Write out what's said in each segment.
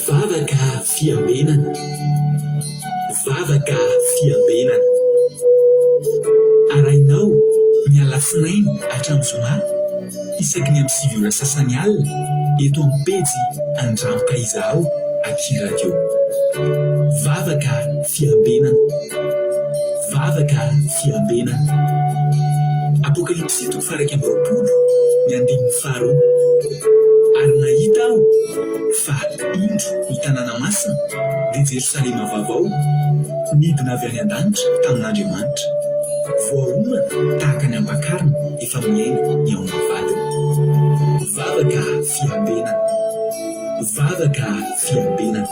Vavaka fiambenana. Vavaka fiambenana. Arahinao ny alatsinainy hatramin'ny zoma isaky ny amin'ny 9 ora sasany alina eto amin'ny pejy Andramo Izahao aky Radio. Vavaka fiambenana. Vavaka fiambenana. Apokalypsy toko faha 21 ny andininy faharoa. Ary nahita aho fa indro ny tanàna masina, dia Jerosalema vaovao, nidina avy any an-danitra tamin'Andriamanitra, voaomana tahaka ny ampakarina efa miaina ny ao amin'ny vadiny. Vavaka fiambenana. Vavaka fiambenana.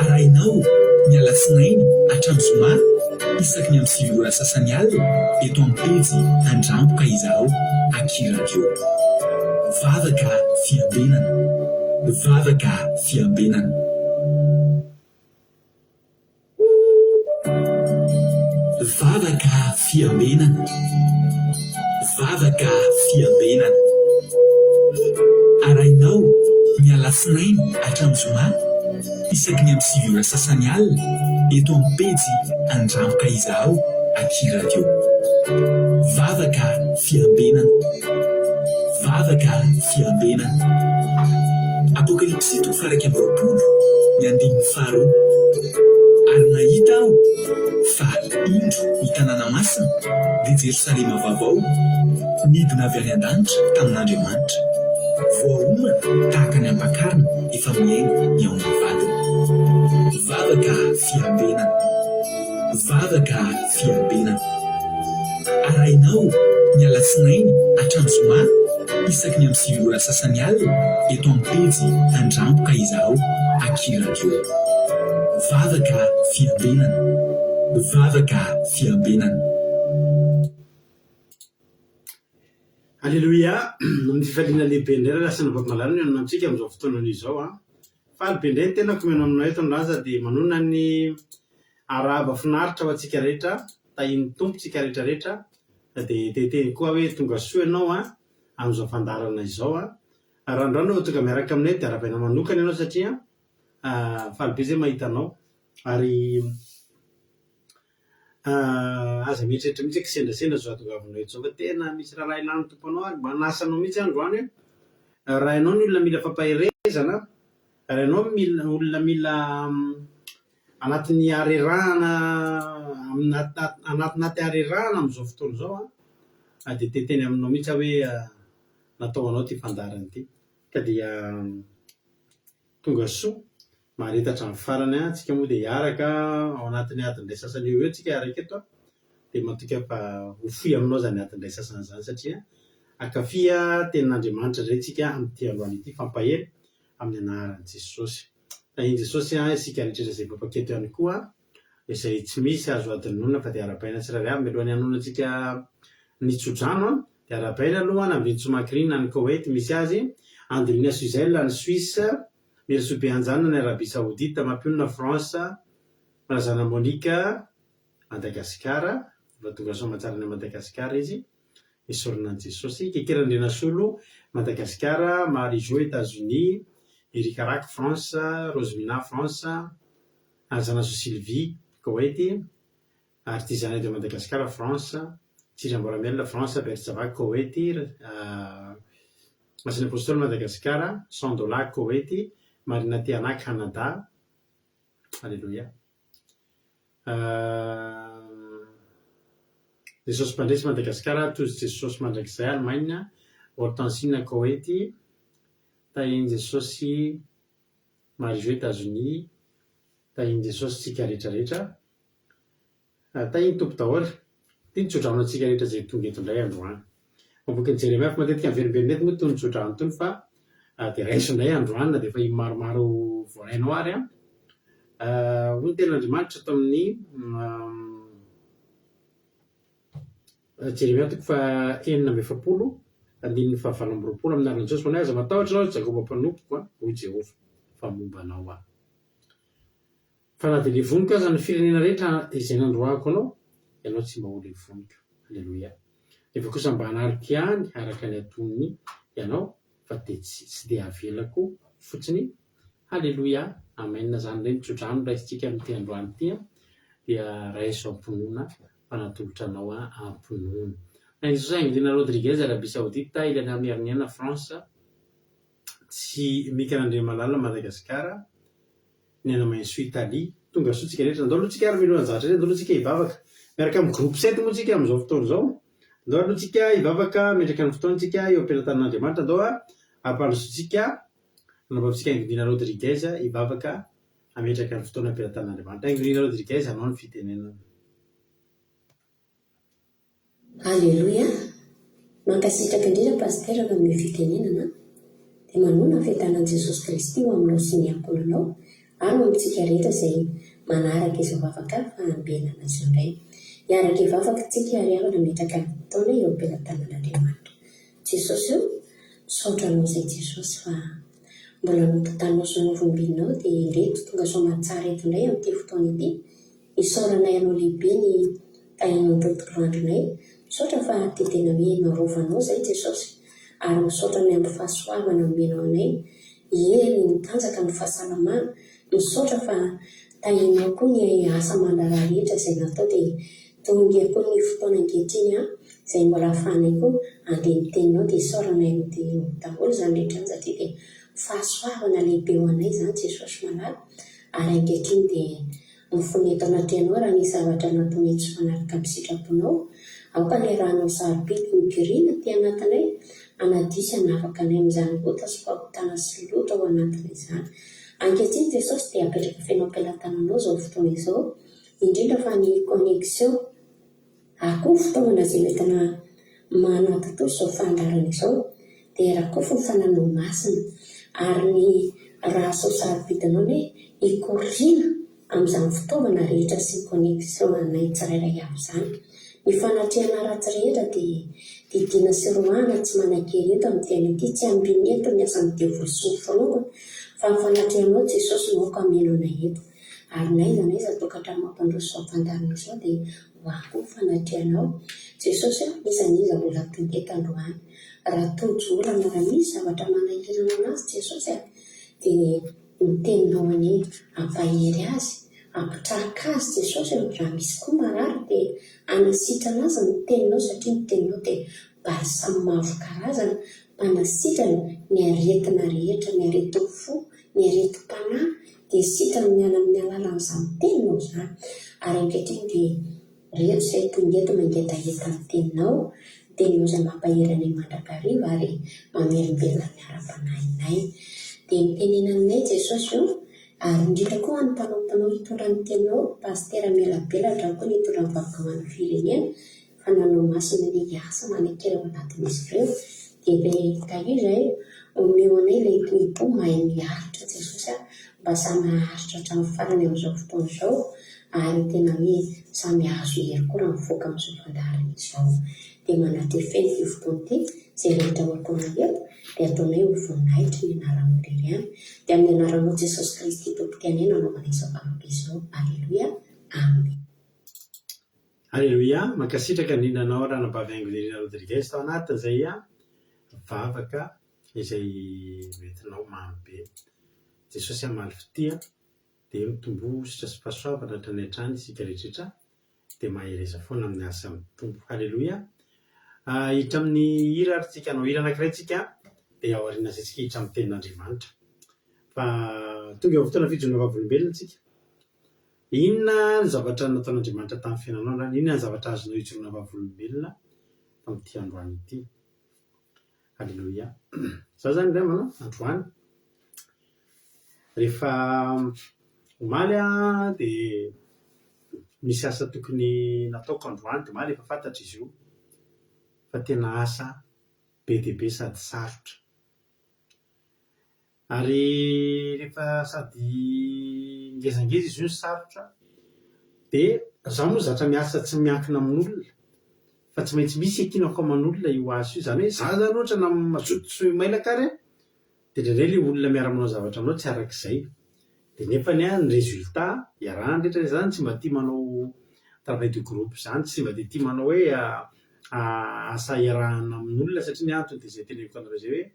Arahinao ny alatsinainy hatramin'ny zoma isaky ny amin'ny 9 ora sasany alina eto amin'ny pejy Andramo ka izahao aky radio. Vavaka fiambenana. Vavaka fiambenana. Vavaka fiambenana. Vavaka fiambenana. Arahinao ny alatsinainy hatramin'ny zoma isaky ny amin'ny 9 ora sasany alina eto amin'ny pejy Andramo ka izahao aky radio. Vavaka fiambenana. Vavaka fiambenana. Apokalypsy toko faha 21 ny andininy faharoa. Ary nahita aho fa indro ny tanàna masina, dia Jerosalema vaovao, nidina avy any an-danitra tamin'Andriamanitra, voaomana tahaka ny ampakarina efa miaina ny ao amin'ny vadiny. Vavaka fiambenana. Vavaka fiambenana. Arahinao ny alatsinainy hatramin'ny zoma isaky ny amin'ny 9 ora sasany alina eto amin'ny pejy Andramo ka izahao aky radio. Vavaka fiambenana. Vavaka fiambenana. Aleloia! Amin'ny fifaliana lehibe indray ry Lasana Vakomalala no hihaonana amintsika amin'izao fotoana izao an! Faly be indray ny tenako mihaona aminao eto ny sady manonona ny arahaba finaritra ho antsika rehetra, tahian'ny Tompo tsika rehetra rehetra, dia te hiteny koa aho hoe tonga soa ianao an, amin'izao fandaharana izao an. Raha androany vao tonga miaraka aminay dia arahabaina manokana ianao satria faly be izay mahita anao ary Aza mieritreritra mihitsy hoe kisendrasendra izao hahatongavanao eto izao fa tena misy raharaha ilan'ny Tompo anao ary manasa anao mihitsy aho androany hoe raha ianao ny olona mila fampaherezana, raha ianao mila olona mila anatin'ny harerahana anatin'aty harerahana amin'izao fotoana izao an, dia te hiteny aminao mihitsy aho hoe natao ho anao ity fandaharana ity. Ka dia tonga soa Mahareta hatramin'ny farany an, tsika moa dia hiaraka ao anatin'ny adiny iray sasany eo ho eo tsika hiaraka eto an, dia matoky aho fa ho fohy aminao izany adiny iray sasany izany satria hankafy tenin'Andriamanitra indray tsika amin'ity androany ity, fampahery amin'ny anaran'i Jesosy. Tahian'i Jesosy isika rehetra izay mpampaketo ihany koa, izay tsy misy azo adinoina fa dia arahabaina tsirairay avy mialohan'ny hanononantsika ny tsodrano an, dia arahabaina aloha an, Ambinintsoa Macrine any Koweït misy azy, Andelina Suzel any Suisse, Merisoa Beanjana any Arabie Saoudite, Mampionona France, Razana Monica, Madagasikara, efa tonga soamantsara any Madagasikara izy, esorina an'i Jesosy, Kekera Andrianasolo, Madagasikara, Marie Jo, Etats-Unis, Eric Rack, France, Rosemina, France, Razanasoa Sylvie, Koweït, Artisanat de Madagascar, France, Tsiry France, Bertsava, Koweït, Masina Apostoly, Madagasikara, Sandola, Koweït, Marina Tiana, Canada. Alléluia. Jesosy Mpandresy, Madagasikara, Tojo Jesosy Mandrakizay, Allemagne, Hortensine, Koweït, Tahian'i Jesosy, Marie-Jo, Etazonia, Tahian'i Jesosy tsika rehetra rehetra. Tahin'ny Tompo daholo. Ity ny tsodrano antsika rehetra izay tonga eto indray androany. Ao bokin'i Jeremia fa matetika miverimberina eto moa itony tsodrano itony fa dia raiso indray androany na dia efa maromaro voarainao ary an. Hoy ny tenin'Andriamanitra ato amin'ny Jeremia toko faha 46 andininy faha 28 amin'ny anaran'i Jesosy manao hoe aza matahotra ianao ry Jakoba mpanompoko an, hoy Jehovah, fa momba anao aho. Fa na dia levoniko aza ny firenena rehetra izay nandroahako anao, ianao tsy mba ho levoniko. Aleloia. Nefa kosa mba hanariko ihany araka ny antonony ianao, fa dia tsy tsy dia havelako fotsiny. Haleloia! Amen! Izany indray ny tsodrano raisintsika amin'ity androany ity dia raiso am-pinoana fa natolotra anao am-pinoana. Nainjosy Angelina Rodriguez, Arabie Saoudite, Ilana Miariniaina, France, sy Mika Randriamalala, Madagasikara, Niaina Maintsoa, Italie. Tonga soa tsika rehetra. Andao aloha tsika ary mialohan'ny zavatra rehetra, andao aloha tsika hivavaka. Miaraka amin'ny groupe 7 moa tsika amin'izao fotoana izao. Andao aloha tsika hivavaka, hametraka ny fotoana tsika eo am-pelatanan'Andriamanitra. Andao hampandrosoantsika anabavintsika Angelina Rodriguez hivavaka hametraka ny fotoana am-pelatanan'Andriamanitra. Angelina Rodriguez, anao ny fitenenana. Aleloia! Mankasitraka indrindra Pasitera nanome fitenenana an! Dia manona ny fiadanan'i Jesosy Kristy ho aminao sy ny ankohonanao ary ho amintsika rehetra izay manaraka izao vavaka fahambenana izao indray. Hiaraka hivavaka isika ary havana hametraka ny fotoana eo am-pelatanan'Andriamanitra. Jesosy o! Misaotra Anao izay Jesosy fa mbola notantanao sy novombinao dia indreto tonga soamantsara eto indray amin'ity fotoana ity Isaoranay anao lehibe ny tahinao ny tontolo andronay, misaotra fa dia tena hoe narovanao izay Jesosy, ary misaotra ny amin'ny fahasoavana nomenao anay, ny hery, ny tanjaka, ny fahasalamana, misaotra fa tahinao koa ny asa aman-draharaha rehetra izay natao dia tonga koa ny fotoana ankehitriny an, izay mbola ahafahanay koa handeha ny teninao dia isaoranay anao daholo izany rehetra izany satria dia fahasoavana lehibe ho anay izany Jesosy malala, ary ankehitriny dia Mifona eto anatrehanao raha nisy zavatra nataonay tsy mifanaraka amin'ny sitraponao. Aoka ilay ranao sarobidy migirina aty anatinay hanadio sy hanafaka anay amin'izany ota sy fahotana sy loto ao anatinay izany. Ankehitriny Jesosy dia apetraka feno am-pelatananao izao fotoana izao, indrindra fa ny connexion. Ary koa ny fitaovana izay entina manatontosa izao fandaharana izao dia rakofy ny fananao masina ary ny raha asao sarobidinao anie hikoriana amin'izany fitaovana rehetra sy connexion anay tsirairay avy izany. Ny fanatrehana ratsy rehetra dia didiana sy roahana tsy manan-kery eto amin'ity anio ity, tsy ambinina eto ny asan'ny devoly sy ny forongony fa ny fanatrehanao Jesosy no aoka hameno anay eto. Ary n'aiza n'aiza tokantrano mampandroso izao fandaharana izao dia ho ahy koa ny fanatrehanao. Jesosy a, n'iza n'iza mbola tonga eto androany. Raha tojo olana, raha misy zavatra manahirana anazy Jesosy a, dia ny teninao anie hampahery azy, hampitraka azy Jesosy ô, raha misy koa marary dia hanasitrana azy ny teninao satria ny teninao dia balsam maro karazana, mpanasitrana ny aretina rehetra, ny aretin'ny fo, ny aretim-panahy dia sitrany miala amin'ny alalan'izany teninao izany. Ary ankehitriny dia reto izay tonga eto mangetaheta ny teninao, ny teninao izay mampahery anay mandrakariva ary mamelombelona ny ara-panahinay. Dia mitenena aminay Jesosy o, ary indrindra koa ho an'ny mpanomponao hitondra ny teninao, Pasitera Mielabelatra, ao koa ny hitondra ny vahoaka ho an'ny firenena, fa nanao masina ny asa manekera ao anatin'izy ireo dia be tahio izay omeo anay ilay tohi-po mahay miaritra Jesosy a mba samy haharitra hatramin'ny farany amin'izao fotoana izao ary tena hoe samy hahazo hery koa raha mivoaka amin'izao fandaharana izao dia manatreha feno ity fotoana ity izay rehetra ho ataonay eto dia ataonay ho voninahitry ny anaranao irery ihany dia amin'ny anaranao Jesosy Kristy Tompo tianay no anaovanay izao vavaka izao Aleloia Amen. Aleloia, mankasitraka indrindra anao Ranabavy Angelina Rodriguez tao anatin'izay vavaka izay noentinao mamy be. Jesosy hamaly fitia dia mitomboa hosotra sy fahasoavana hatrany hatrany isika rehetra dia mahereza foana amin'ny asan'ny Tompo. Aleloia. Hiditra amin'ny hira ary tsika, hanao hira anankiray tsika dia aorian'izay tsika hiditra amin'ny tenin'Andriamanitra. Fa tonga eo amin'ny fotoana fijoroana vavolombelona tsika. Inona no zavatra nataon'Andriamanitra tamin'ny fiainanao androany? Inona ny zavatra azonao ijoroana vavolombelona tamin'ity androany ity? Aleloia. Izaho izany angamba an, androany, rehefa omaly aho dia misy asa tokony nataoko androany, dia omaly efa fantatra izy io fa tena asa be dia be sady sarotra. Ary rehefa sady ngezangeza izy io no sarotra dia izaho moa zatra miasa tsy miankina amin'olona fa tsy maintsy misy iankinako aman'olona io asa io, izany hoe izaho izany ohatra na mazoto sy mailaka ary an, dia indraindray ilay olona miara-manao zavatra aminao tsy arak'izay, dia nefany an ny résultat iarahana rehetra izany tsy mba tia manao travail de groupe izany, tsy mba dia tia manao hoe asa iarahana amin'olona satria ny antony dia izay teneniko anareo izay hoe.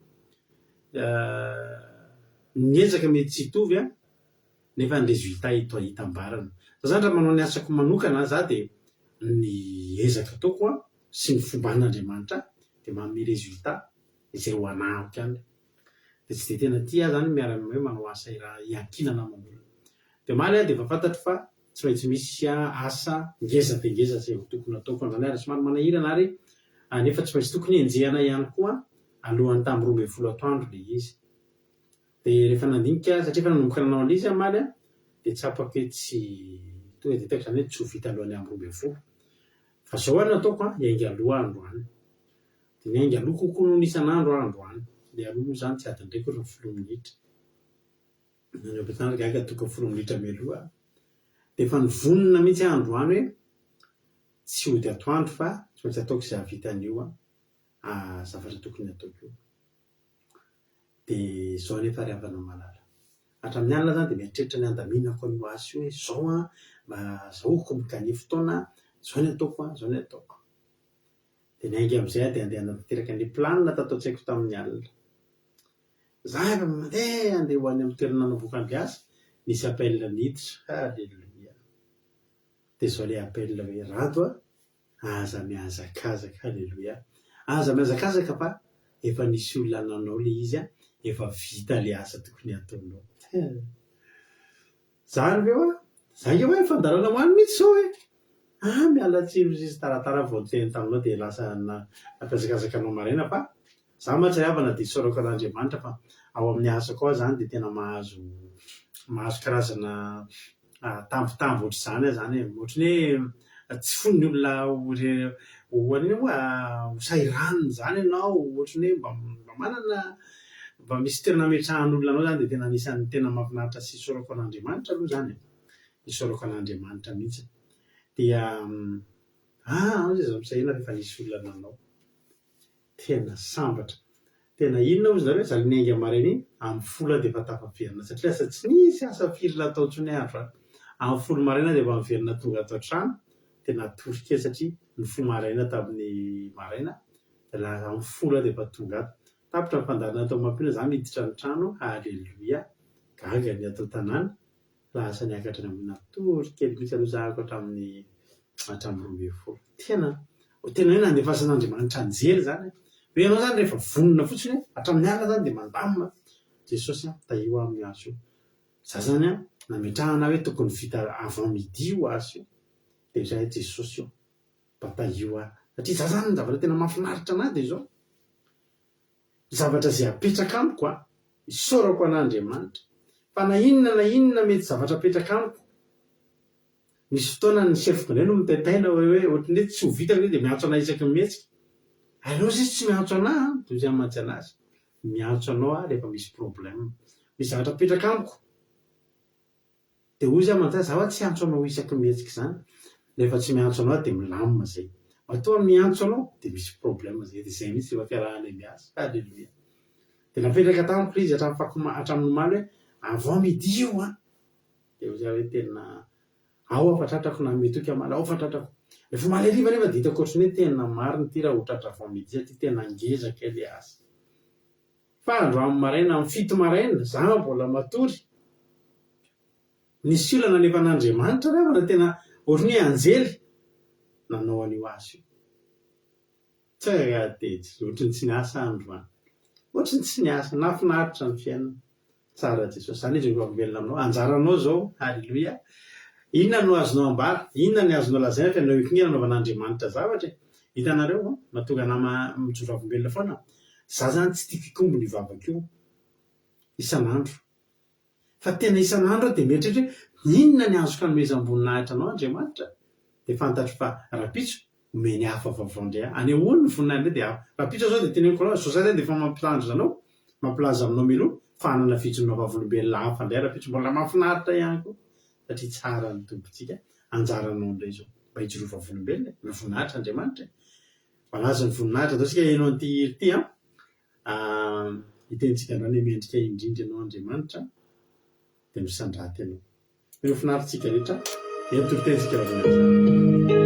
Ny ezaka mety tsy hitovy an, nefa ny résultat hita hitambarana. Za zany raha manao ny asako manokana za dia ny ezaka ataoko an sy ny fomban'Andriamanitra ahy dia manome résultat izay ho anahako ihany. Dia tsy dia tena tia aho zany miara hoe manao asa iankinana aman'olona. Dia omaly aho dia efa fantatro fa tsy maintsy misy asa ngeza dia ngeza izay ho tokony hataoko androany ary somary manahirana ary nefa tsy maintsy tokony henjehana ihany koa alohan'ny tamin'ny 12 atoandro ilay izy. Dia rehefa nandinika aho, satria efa nanomboka nanao an'ilay izy aho omaly an, dia tsapako hoe tsy, tonga dia hitako izany hoe tsy ho vita alohan'ny amin'ny 12. Fa izao ary no ataoko an, hiainga aloha aho androany. Dia niainga aloha kokoa noho ny isan'andro aho androany. Ilay aloha moa izany tsy adiny iray akory fa folo minitra. Nanomboka tany gaga tokony folo minitra mialoha aho. Dia efa nivonona mihitsy aho androany hoe tsy hody atoandro fa tsy maintsy ataoko izay hahavita an'io zavatra tokony hataoko io. Dia izao anefa ry havana malala. Hatramin'ny alina izany dia mieritreritra ny handaminako an'io asa io hoe izao an, mba azahoako mi-gagner fotoana, izao ny ataoko an, izao ny ataoko. Dia niainga amin'izay aho dia handeha hanatanteraka an'ilay planina tato an-tsaiko tamin'ny alina. Za efa mandeha handeha ho any amin'ny toerana nanaovako an'ilay asa, nisy appel niditra. Alléluia. Dia izao ilay appel hoe, Rado a, aza mihazakazaka. Alléluia. Aza mihazakazaka fa efa nisy olona nanao ilay izy, efa vita ilay asa tokony hataonao. Zany ve hoa? Za nge hoa efa an-dalana ho any mihitsy zao e! Ah miala tsiny ozy izy taratara vao niteny taminao dia lasa nampihazakazaka anao maraina fa za mantsy ry havana dia isaorako an'Andriamanitra fa ao amin'ny asako ao zany dia tena mahazo mahazo karazana tambitamby ohatr'izany aho zany e! Ohatran'ny hoe tsy foin'ny olona ho ho an'inona moa ho sahiranina izany ianao ohatran'ny hoe mba mba manana Mba misy toerana ametrahan'olona anao zany dia tena anisan'ny tena mahafinaritra sy isaorako an'Andriamanitra aloha izany e. Isaorako an'Andriamanitra mihitsy. Dia ah ao izy aza misahirana rehefa nisy olona nanao. Tena sambatra. Tena inona hozy nareo za le niainga maraina iny, amin'ny folo aho dia efa tafaverina satria lasa tsy nisy asa firy natao intsony aho androany. Amin'ny folo maraina dia efa miverina tonga ato an-trano, dia natory kely satria nifoha maraina tamin'ny maraina, dia lasa amin'ny folo aho dia efa tonga ato. Tapitra ny fandaharana tao Mampionona za miditra ny trano Haleloia gaga ny ato an-tanàna lasa niakatra any ambony natory kely mihitsy aloha za hatramin'ny hatramin'ny 12 tena tena hoe nandefasan'Andriamanitra anjely zany e hoe ianao zany rehefa vonona fotsiny hoe hatramin'ny alina zany dia mandamina Jesosy a tahio aho amin'io asa io za zany a nametrahana hoe tokony vita avant midi io asa io dia zay Jesosy io mba tahio aho satria za zany ny zavatra tena mahafinaritra anah dia izao zavatra izay apetraka amiko an, isaorako an'Andriamanitra fa na inona na inona mety zavatra apetraka amiko, misy fotoana ny sefoko indray no mitaintaina hoe hoe ohatran'ny hoe tsy ho vitako ve dia miantso anah isaky ny mihetsika, aleo izy tsy miantso anah an, dia hoy za mantsy anazy, miantso anao aho rehefa misy problème, misy zavatra apetraka amiko. Dia hoy izy aman-tsaina, Za hoa tsy hiantso anao isaky ny mihetsika izany, rehefa tsy miantso anao aho dia milamina izay. Matoa miantso anao dia misy problème izay, dia izay mihitsy efa fiarahanay miasa. Alléluia. Dia napetraka tamiko ilay izy hatramin'ny fakoma hatramin'ny omaly hoe avant midi io an! Dia hoy za hoe tena ao aho fa tratrako nanome toky omaly, ao fa tratrako. Rehefa omaly hariva anefa dia hitako ohatran'ny hoe tena marina ity raha ho tratra avant midi satria tena ngeza kay ilay asa. Fa androany maraina amin'ny fito maraina, za mbola matory, nisy olona nalefan'Andriamanitra ry havana tena ohatran'ny hoe anjely nanao an'io asa io. Tsia tetsy, ohatran'ny tsy niasa aho androany. Ohatran'ny tsy niasa, nahafinaritra ny fiainana. Tsara Jesosy. Zany izy vavolombelona aminao. Anjaranao zao. Haleloia. Inona no azonao ambara? Inona ny azonao lazaina fa ianao io koa nanaovan'Andriamanitra zavatra e? Hitanareo an? Mahatonga anah mijoro vavolombelona foana. Za zany tsy tiako hikombona io vavaka io isan'andro. Fa tena isan'andro aho dia mieritreritra hoe inona ny azoko anomezam-boninahitra anao Andriamanitra? Dia fantatro fa rahampitso omeny hafa vaovao indray aho. Anehoany ny voninahiny indray dia hafa. Rahampitso aho izao dia teneniko anao, izao zany dia efa mampitandrina anao, mampilaza aminao mialoha fa hanana fijoroana vavolombelona hafa indray rahampitso. Mbola mahafinaritra ihany koa satria tsara ny Tompontsika. Anjaranao indray izao mba hijoroa vavolombelona e. Omeo voninahitra Andriamanitra e. Malaza ny voninahitra. Andao isika heno an'ity hira ity an. Hitentsika androany hoe mendrika indrindra ianao Andriamanitra dia misandrata ianao. Ireo finaritsika rehetra dia toritensika aoriana izany.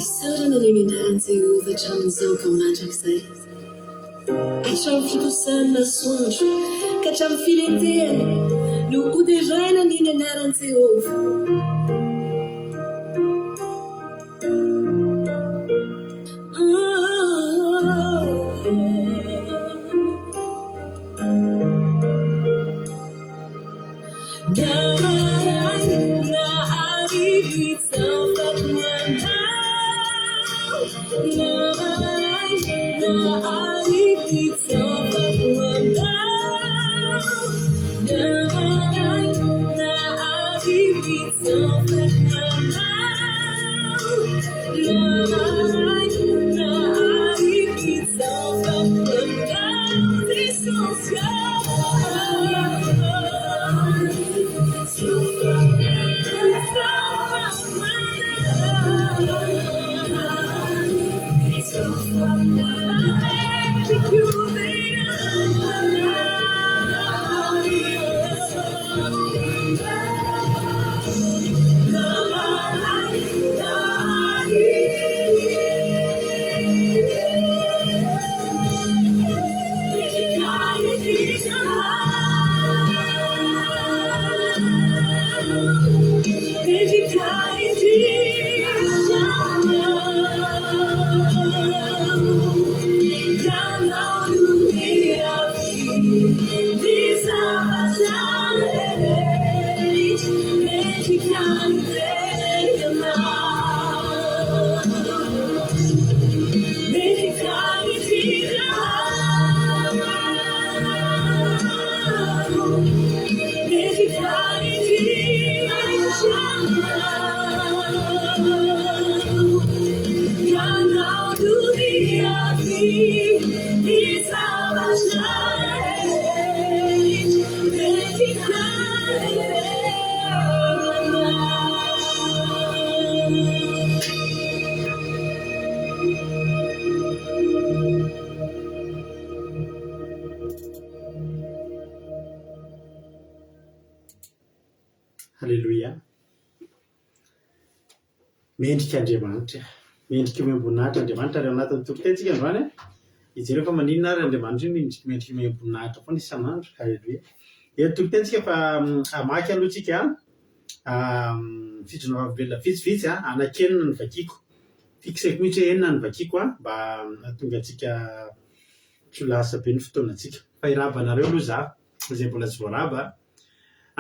Isaorana ny anaran'i Jehovah hatramin'izao ka ho mandrakizay. Hatramin'ny fiposahan'ny masoandro ka hatramin'ny filentehany no hoderaina ny anaran'i Jehovah. Haleloia. Mendrika Andriamanitra. Mendrika omem-boninahitra Andriamanitra ary ao anatin'ny toriteny-tsika androany an, hijereo fa maninona ary Andriamanitra io mendrika mendrika omem-boninahitra foana isan'andro. Haleloia. Dia ny toriteny-tsika fa hamaky aloha tsika an. Fijoroana vavolombelona vitsivitsy an, anankienina no vakiako. Fixeko mihitsy hoe enina no vakiako an, mba hahatonga antsika tsy ho lasa be ny fotoanantsika. Fa hiraba anareo aloha za, izay mbola tsy voaraba.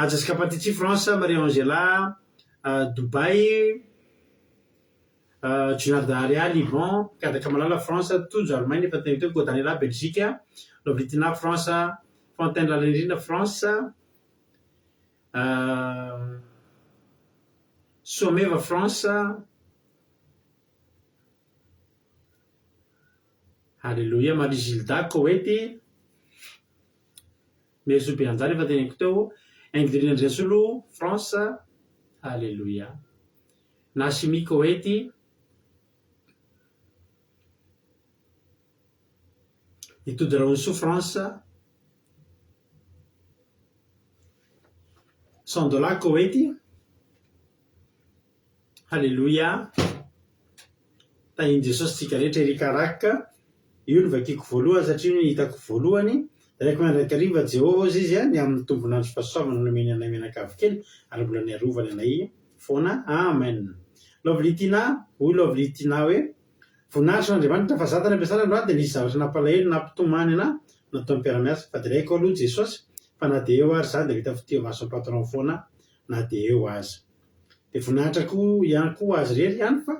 Jessica Patici, France, Maria Angela, Dubaï, Junard Aria, Liban, Kadaka Malala, France, Tojo, Allemagne, efa teny teo, Godanela, Belgique, Lovritina, France, Fontaine Lalanirina, France, Soameva, France, Alléluia, Marie Gilda, Koety, Merisoa Beanjara, efa teneniko teo, Ingrid Andriasolo, France, Alléluia. Nashimi Koety, Itody Rahonsoa, France, Sandola, Koety, Haleloia, Tahin'i Jesosy tsika rehetra, Eric Arak, io no vakiako voalohany satria io no hitako voalohany, Raiko mandrakariva Jehovah hozy izy ny amin'ny tombon'andro sy fahasoavana nomeny anay mianakavy kely ary mbola niarovany anay foana Amen Lovely Tina hoy Lovely Tina hoe Voninahitry an'Andriamanitra fa za tany ampiasana androany dia nisy zavatra nampalahelo nampitomany anah nataon'ny mpiara-miasa fa deraiko aloha Jesosy fa na dia eo ary za dia mahita fitia imason'ny patron foana na dia eo aza dia voninahitra koa ihany koa ho azy irery ihany fa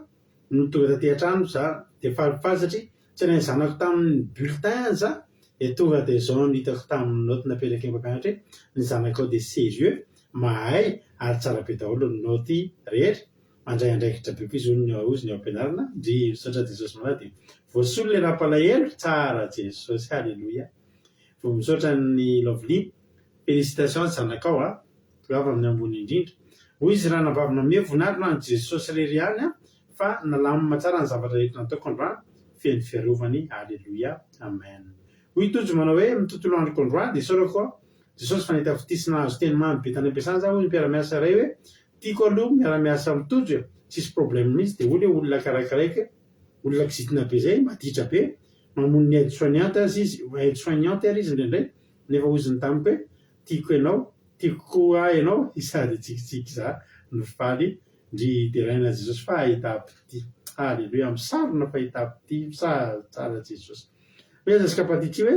nony tonga taty an-trano za dia falifaly satria Tsy ilay zanako tamin'ny bulletin za dia tonga dia izao no hitako tamin'ny naoty napetraky ny mpampianatra hoe ny zanakao dia serieux, mahay ary tsara be daholo ny naoty rehetra, mandray andraikitra be koa izy hono ny hozy ny ao am-pianarana, ndrii misaotra Jesosy malala dia voasolo ilay nampalahelo, tsara Jesosy haleloia, vao misaotra an'i Lovely, félicitations zanakao a, tongava amin'ny ambony indrindra, hoy izy ranabavy manome voninahitra ho an'i Jesosy irery ihany a, Fa nalamina tsara ny zavatra rehetra nataoko androany, feno fiarovany, Aleloia, Amen. Hoy Tojo manao hoe, Ny tontolo androko androany dia isaorako aho Jesosy fa nahita fitia sy nahazo teny mamy be tany am-piasana za, hoy ny mpiara-miasa iray hoe, Tiako aloha miara-miasa amin'i Tojo e, tsisy problème mihitsy, dia hoy ilay olona karakaraiko hoe, olona kizitina be izay, maditra be, mamono ny aide soignante aza izy, aide soignante ary izy indraindray, nefa hozy ny tamiko hoe, tiako ianao, tiako koa ianao, sady tsikitsiky za no faly Ndry deraina Jesosy fa ahita-pitia. Haleloia, misarona fa ahita-pitia, misa tsara Jesosy. Hoy aza Skapatiti hoe,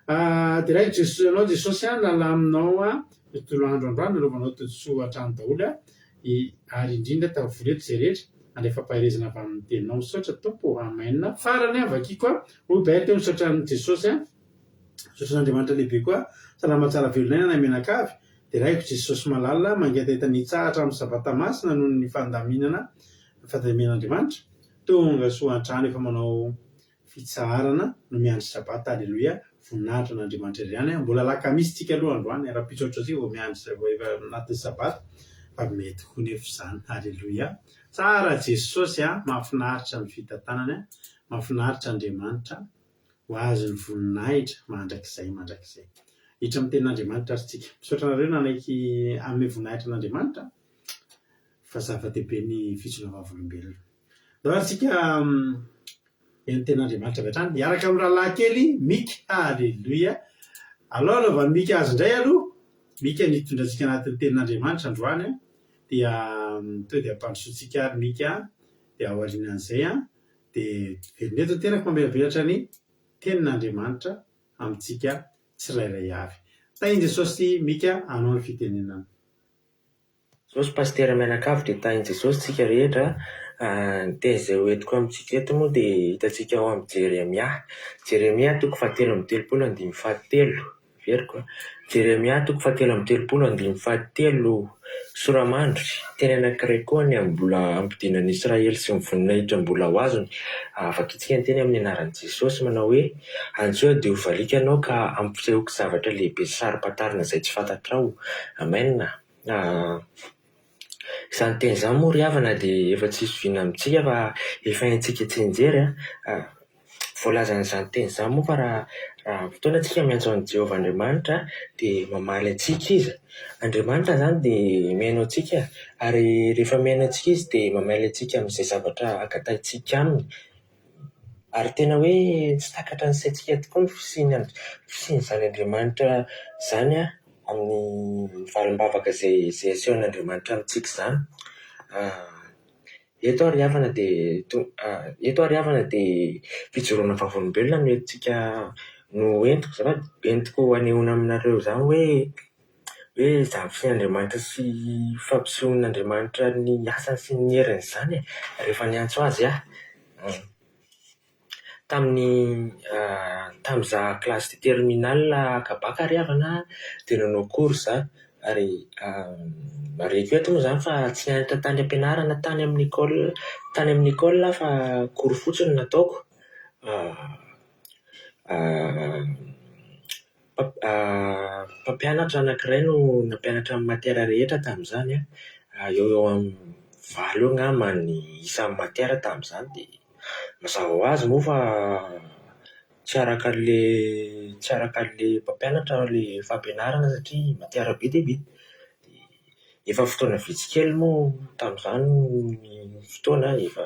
Ah, deraiko Jesosy anao Jesosy ah, nalaminao ah, ny tontolo andro androany, nanaovanao todisoa hatrany daholo ah, i, ary indrindra tavory eto izay rehetra, handray fampaherezana avy amin'ny teninao. Misaotra Tompo ô, Amen. Farany ah, vakiko ah, hoy Bert hoe misaotra an'i Jesosy ah, misaotra an'Andriamanitra lehibe koa, salama tsara velon'aina na mianakavy, Deraiko Jesosy malala, mangetaheta ny hitsahatra amin'ny Sabata masina noho ny fandaminana fandamian'Andriamanitra. Tonga soa an-trano efa manao fitsaharana no miandry Sabata Aleloia, voninahitra an'Andriamanitra irery ihany. Mbola alakamisy tsika aloha androany, rahampitso ohatr'izao vao miandry vao efa anatin'ny Sabata fa mety koa nefa izany. Aleloia. Tsara Jesosy a, mahafinaritra ny fitantanany a, mahafinaritra Andriamanitra. Ho Azy ny voninahitra mandrakizay mandrakizay. Hiditra amin'ny tenin'Andriamanitra ary tsika. Misaotra anareo nanaiky hanome voninahitra an'Andriamanitra fa zava-dehibe ny fijoroana vavolombelona. Ndao ary tsika hihaino ny tenin'Andriamanitra avy hatrany hiaraka amin'ny rahalahy kely Mika. Aleloia. Alao hanaovan'i Mika azy indray aloha. Mika ny hitondra antsika anatin'ny tenin'Andriamanitra androany dia tonga dia ampandrosoantsika ary Mika dia aorianan'izay Dia velona eto ny tenako mamelabelatra ny tenin'Andriamanitra amintsika tsirairay avy. Tahin'i Jesosy Mika anao ny fitenenana. Jesosy Pasitera mianakavy dia tahin'i Jesosy tsika rehetra a! Ny teny izay ho entiko amintsika eto moa dia hitantsika ao amin'ny Jeremia. Jeremia toko fahatelo amby telopolo andininy fahatelo. Averiko a! Jeremia toko fahatelo amby telopolo andininy fahatelo Soramandry, teny anankiray koa ny amin'ny mbola hampodiana an'i Israely sy ny voninahitra mbola ho azony. Vakintsika ny teny amin'ny anaran'i Jesosy manao hoe, Antsoy aho dia ho valiako ianao ka hampisehoako zavatra lehibe sy saro-pantarina izay tsy fantatrao. Amen. Izany teny izany moa ry havana dia efa tsy zoviana amintsika fa efa haintsika tsianjery an! Voalazan'izany teny izany moa fa raha raha fotoana isika miantso an'i Jehovah Andriamanitra dia mamaly antsika Izy. Andriamanitra izany dia mihaino antsika ary rehefa mihaino antsika Izy dia mamaly antsika amin'izay zavatra angatahintsika Aminy. Ary tena hoe tsy takatra ny saintsika tokoa ny fisian'ny fisian'izany Andriamanitra izany an! Amin'ny valim-bavaka izay izay asehon'Andriamanitra amintsika izany. Eto ary havana dia eto ary havana dia fijoroana vavolombelona no entintsika no entiko azafady, entiko hanehoana aminareo izany hoe hoe izany fisian'Andriamanitra sy fampisehoan'Andriamanitra ny asany sy ny heriny izany e, rehefa niantso azy aho. Tamin'ny tamin'izaho classe de terminale haka bac ry havana dia nanao cours izaho ary marihiko eto moa izany fa tsy nianatra tany am-pianarana tany amin'ny école tany amin'ny école aho fa cours fotsiny no nataoko. Mpampianatra anankiray no nampianatra ny matière rehetra tamin'izany an, eo ho eo amin'ny valo eo angamba ny isan'ny matière tamin'izany dia mazava ho azy moa fa tsy araka an'ilay tsy araka an'ilay mpampianatra ilay fampianarana satria matière be dia be. Efa fotoana vitsy kely moa tamin'izany ny fotoana, efa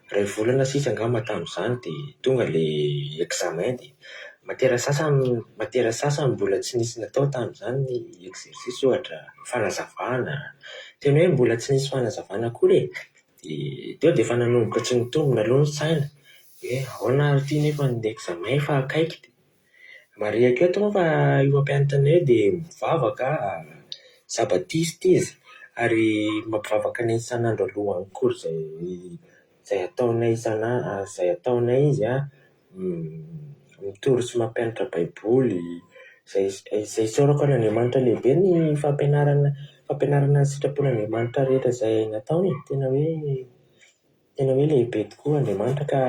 iray volana sisa angamba tamin'izany dia tonga ilay examen dia matière sasany matière sasany mbola tsy nisy natao tamin'izany ny exercice ohatra, fanazavana. Tena hoe mbola tsy nisy fanazavana akory e! Dia teo dia efa nanomboka tsy nitombina aloha ny saina hoe ahoana ary ity nefa ny examen efa akaiky. Marihiko eto moa fa io mpampianatra anay io dia mivavaka, zabatista izy ary mampivavaka anay isan'andro alohan'ny cours izay izay ataonay isana- izay ataonay izy an, mitory sy mampianatra baiboly, izay izay isaorako an'Andriamanitra lehibe ny fampianarana fampianarana ny sitrapon'Andriamanitra rehetra izay nataony e, tena hoe Tena hoe lehibe tokoa Andriamanitra ka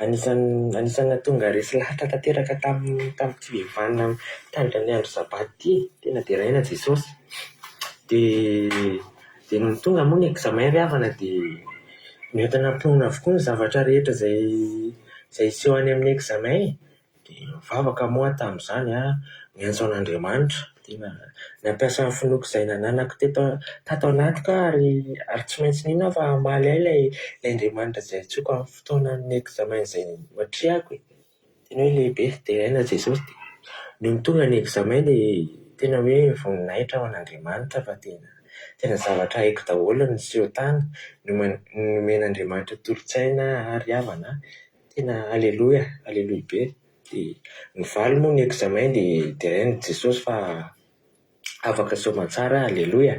anisan'ny anisan'ny nahatonga ahy resy lahatra tanteraka tamin'ny tamin'ity vehivavy mitandrina ny andro sabata ity e! Tena deraina Jesosy. Dia dia nony tonga moa ny examen ry havana dia nentina am-pinoana avokoa ny zavatra rehetra izay izay hiseho any amin'ny examen e! Dia nivavaka moa aho tamin'izany an, niantso an'Andriamanitra. Tena nampiasa ny finoako izay nananako teto tato anatiko aho ary ary tsy maintsy nino aho fa hamaly ahy ilay ilay Andriamanitra izay antsoiko amin'ny fotoanan'ny examen izay noatrehako e. Tena hoe lehibe, deraina Jesosy. Dia nony tonga ny examen dia tena hoe voninahitra ho an'Andriamanitra fa tena tena zavatra haiko daholo ny niseho tany, nomen'Andriamanitra tolo-tsaina ary havana. Tena aleloia, aleloia be. Dia nivaly moa ny examen dia deraina Jesosy fa afaka soamantsara aho, aleloia.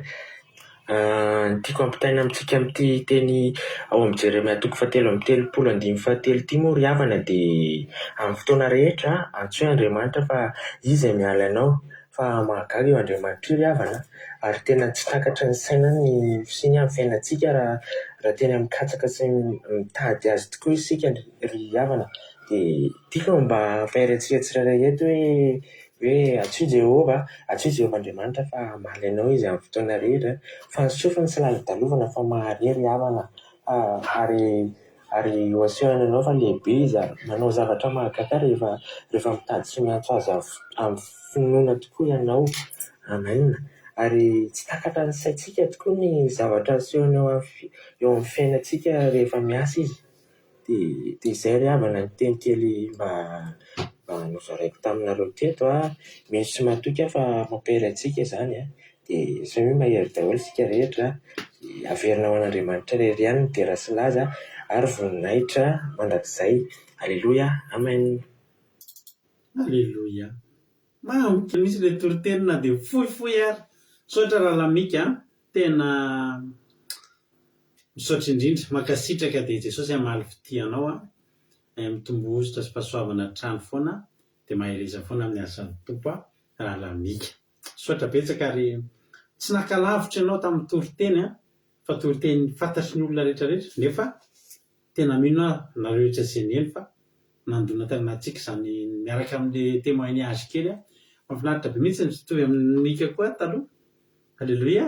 Ny tiako hampitaina amintsika amin'ity teny ao amin'ny Jeremia toko fahatelo amby telopolo andininy fahatelo ity moa ry havana dia amin'ny fotoana rehetra antsoy Andriamanitra fa Izy izay miala anao. Fa mahagaga io Andriamanitra io ry havana a! Ary tena tsy takatry ny saina ny fisiany amin'ny fiainantsika raha raha tena mikatsaka sy mitady Azy tokoa isika ry havana. Dia tiako ny mba hampahery antsika tsirairay eto hoe hoe antsoy Jehovah, antsoy Jehovah Andriamanitra fa hamaly anao Izy amin'ny fotoana rehetra. Fa ny sofiny tsy lalodalovana fa mahare ry havana a! Ary Ary ho asehony anao fa lehibe Izy ary manao zavatra mahagaga rehefa rehefa mitady sy miantso Azy amin'ny finoana tokoa ianao. Amen. Ary tsy takatra ny saintsika tokoa ny zavatra asehony eo amin'ny eo amin'ny fiainantsika rehefa miasa Izy. Dia dia izay ry havana ny teny kely mba mba nozaraiko taminareo teto an. Mino sy matoky aho fa mampahery antsika izany an. Dia samia mahery daholo isika rehetra, averina ho an'Andriamanitra irery ihany ny dera sy laza ary voninahitra mandrakizay. Aleloia, Amen. Aleloia. Mahambo mihitsy ilay toriteny na dia fohifohy ary. Misaotra Rahalahy Mika a. Tena misaotra indrindra. Mankasitraka dia Jesosy hamaly fitia anao a. Mitomboa hosotra sy fahasoavana hatrany foana dia mahereza foana amin'ny asan'ny Tompo a Rahalahy Mika. Misaotra betsaka ary tsy naka lavitra ianao tamin'ny toriteny an, fa toriteny fantatry ny olona rehetra rehetra nefa tena mino aho nareo rehetra izay niheno fa nandona tany anatintsika izany miaraka amin'le témoignage kely an, mahafinaritra be mihitsy mitovy amin'i Mika koa aho taloha, Alléluia,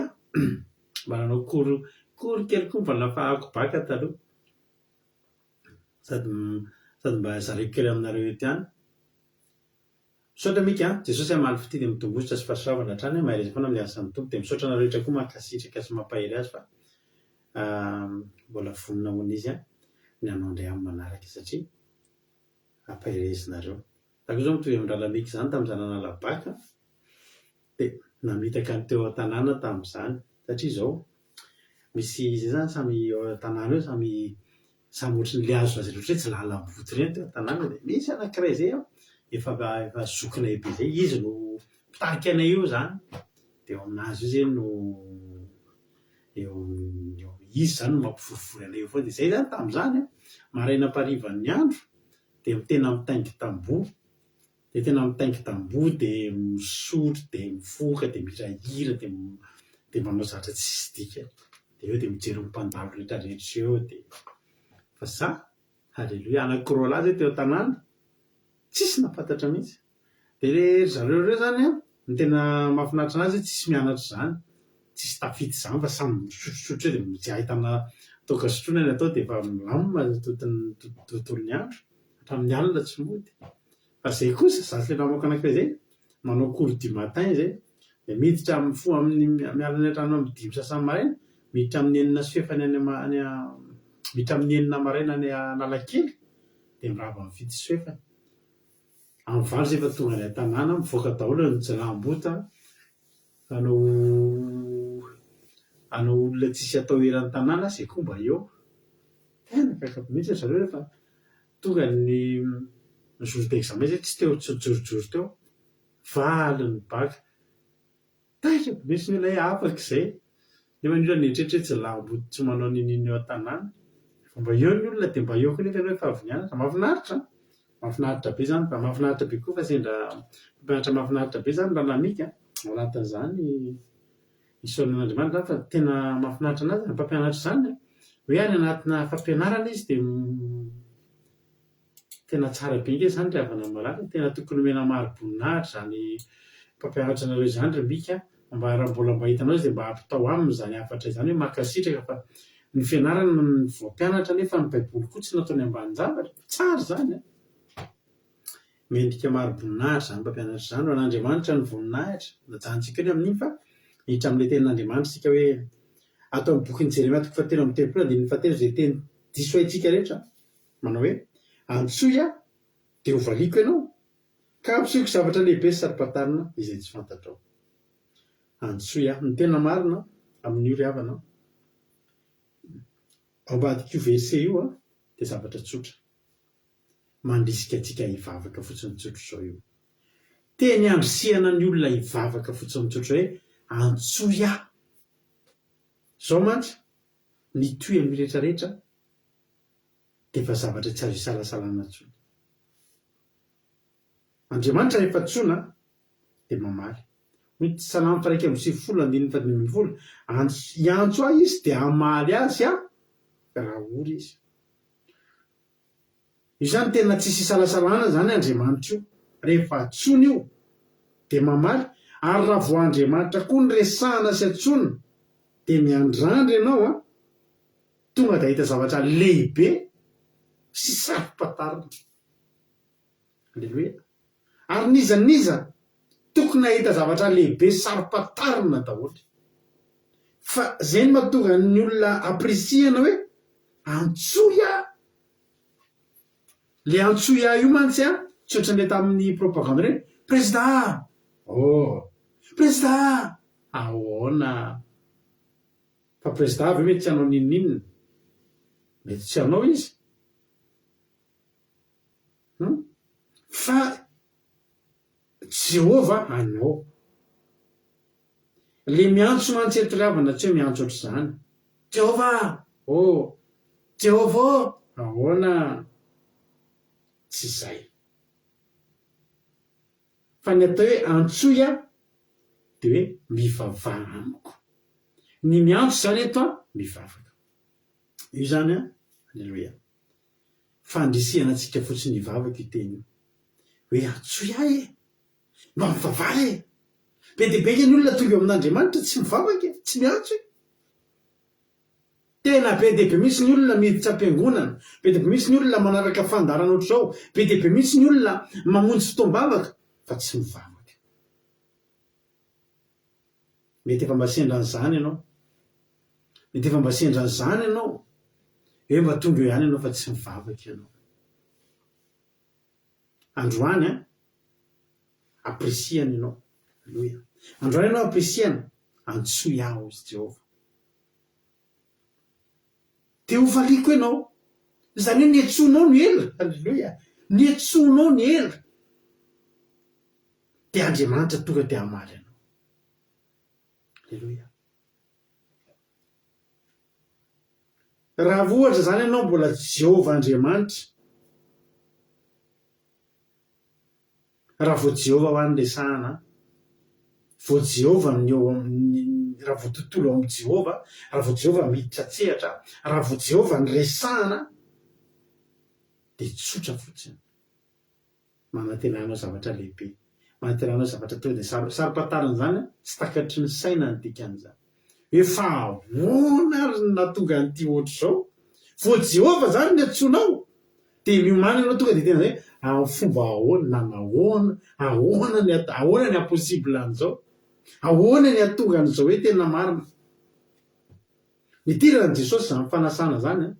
mba nanao cours cours kely koa mba nafahako bac taloha, sady sady mba zaraiko kely aminareo eto ihany. Misaotra Mika a! Jesosy hamaly fitia dia mitombo hosotra sy fahasoavana hatrany a! Mahereza foana amin'ny asan'ny Tompo dia misaotra anareo rehetra koa mankasitraka sy mampahery azy fa mbola vonona ho an'izy ny hanao indray amin'ny manaraka satria ampaherezinareo. Za koa zao mitovy amin'ny rahalahy Mika izany tamin'izaho nanala bac. Dia namitaka ny teo an-tanàna tamin'izany satria izao, misy izay izany samy eo an-tanàna eo samy samy ohatry ny le azo lazaina ohatry ny hoe tsy lalam-boto ireny teo an-tanàna dia misy anankiray izay an, efa efa zokinay be izay, izy no mpitarika anay eo izany, dia eo aminazy io izay no eo eo izy izany no mampivorivory anay eo foana, dia izay izany tamin'izany an, maraina amparivan'ny andro dia tena mitaingin-tamboho. Dia tena mitaingi-tamboho dia misotro dia mifoka dia mihirahira dia dia manao zavatra tsisy dikany. Dia eo dia mijery ny mpandalo rehetra rehetra eo dia fa za, haleloia, anankiroa lahy zay teo an-tanàna, tsisy nahafantatra mihitsy. Dia le ry zareo ireo zany an, ny tena mahafinaritra anazy hoe tsisy mianatra izany, tsisy tafita izany fa samy misotrosotro eo dia tsy ahitana toaka sotroina ny atao dia efa milamina ny tontolon'ny andro, hatramin'ny alina tsy mody. Fa zay kosa, za sy le namako anakiray zay, manao cours du matin zay, de miditra mifoha amin'ny miala any an-trano amin'ny dimy sasany maraina, miditra amin'ny enina sy fahefany any any miditra amin'ny enina maraina any Analakely, de mirava amin'ny fito sy fahefany. Amin'ny valo zay efa tonga any an-tanàna, mivoaka daholo ny jiolahimboto an, hanao hanao olona tsisy atao eran'ny tanàna, zay koa mba eo. Tena gaga be mihitsy ry zareo rehefa Tonga ny jour d'examen zay tsy teo tsy nijorojoro teo, valy ny bac, taitra be mihitsy ny olona hoe afaka izay, nefa ny olona nieritreritra hoe jiolahimboto tsy manao n'inon'inona eo an-tanàna, fa mba eo ny olona dia mba eo koa nefa ianao efa avy nianatra, mahafinaritra an! mahafinaritra be izany fa mahafinaritra be koa fa sendra mpampianatra mahafinaritra be izany Ranamika an, ao anatin'izany Isaorana an'Andriamanitra izany fa tena mahafinaritra anazy izany mpampianatra izany an! Hoe any anatina fampianarana izy dia tena tsara be ange izany ry havana malala e! Tena tokony omena mari-boninahitra izany mpampianatra anareo izany ry Mika a! Mba raha mbola mba hitanao izy dia mba ampitao aminy izany hafatra izany hoe mankasitraka fa ny fianarana no voampianatra nefa ny baiboly koa tsy nataony ambanin-javatra! Tsara izany an! Mendrika mari-boninahitra izany mpampianatra izany. Ho an'Andriamanitra ny voninahitra. Najanontsika eo ny amin'iny fa hiditra amin'ilay tenin'Andriamanitra isika hoe ato amin'ny bokin'i Jeremia toko fahatelo amby telopolo andininy fahatelo izay teny diso haintsika rehetra manao hoe antsoy aho dia hovaliako ianao ka hampisehoako zavatra lehibe sy saro-pantarina izay tsy fantatrao. Antsoy aho. Ny tena marina amin'io ry havana ao ambadik'io verset io dia zavatra tsotra. Mandrisika antsika hivavaka fotsiny tsotra izao io. Teny andrisihana ny olona hivavaka fotsiny tsotra hoe antsoy aho. Izao mantsy, ny toy amin'ny rehetra rehetra dia efa zavatra tsy azo isalasalana intsony. Andriamanitra rehefa antsoina dia mamaly. Hoy ny Salamo faha 91 andininy faha 15, Hiantso ahy izy dia hamaly azy aho raha ory izy. Io zany tena tsisy isalasalana zany Andriamanitra io, rehefa antsoina io dia mamaly, ary raha vao Andriamanitra koa no resahana sy antsoina dia miandrandra ianao an, tonga dia ahita zavatra lehibe sy saro-pantarina. Aleloia. Ary n'iza n'iza tokony hahita zavatra lehibe saro-pantarina daholo. Fa zay no mahatonga ny olona ampirisihana hoe antsoy aho. Le antsoy aho io mantsy an, tsy ohatran'ilay tamin'ny propagande ireny, Prezida! Oh! Prezida! Ahoana? Fa prezida ve mety tsy hanao n'inon'inona? Mety tsy hanao izy. Hum? Fa Jehovah hanao. Le miantso mantsy eto ry havana tsy hoe miantso ohatr'izany. Jehovah ô! Jehovah ô! Ahoana? Tsy izay. Fa ny atao hoe antsoy aho dia hoe mivavaha amiko. Ny miantso izany eto an, mivavaka. Io izany an, aleloia. Fandrisihana antsika fotsiny hivavaka io teny io. Hoe antsoy ahy e! Mba mivavaha e! Be dia be ange ny olona tonga eo amin'Andriamanitra tsy mivavaka e, tsy miantso e! Tena be dia be mihitsy ny olona miditra am-piangonana, be dia be mihitsy ny olona manaraka fandaharana ohatr'izao, be dia be mihitsy ny olona mamonjy fotoam-bavaka fa tsy mivavaka. Mety efa mba sendra an'izany ianao. Mety efa mba sendra an'izany ianao. Hoe mba tonga eo ihany ianao fa tsy mivavaka ianao. Androany an, ampirisihana ianao. Aleloia. Androany ianao ampirisihana, antsoy aho, hoy Jehovah. Dia hovaliako ianao. Izany hoe niantsoanao ny ela. Aleloia. Niantsoanao ny ela. Dia Andriamanitra tonga dia hamaly anao. Aleloia. Raha ohatra izany ianao mbola Jehovah Andriamanitra, Raha vao Jehovah hoa no resahana an! Vao Jehovah ny eo amin'ny, raha vao tontolo ao amin'i Jehovah, raha vao Jehovah miditra an-tsehatra, raha vao Jehovah no resahana dia tsotra fotsiny. Manantena hanao zavatra lehibe. Manantena hanao zavatra tonga dia saro, saro-pantarina izany an, tsy takatry ny saina ny dikan'izany. Hoe fa ahoana ary no nahatonga an'ity ohatr'izao? Vao Jehovah izany no antsoinao? Dia miomàna ianao tonga dia tena hoe amin'ny fomba ahoana, nanahoana, ahoana ny at- ahoana ny haha-possible an'izao? Ahoana ny hahatonga an'izao hoe tena marina? Nidiran'i Jesosy izany fanasana izany an,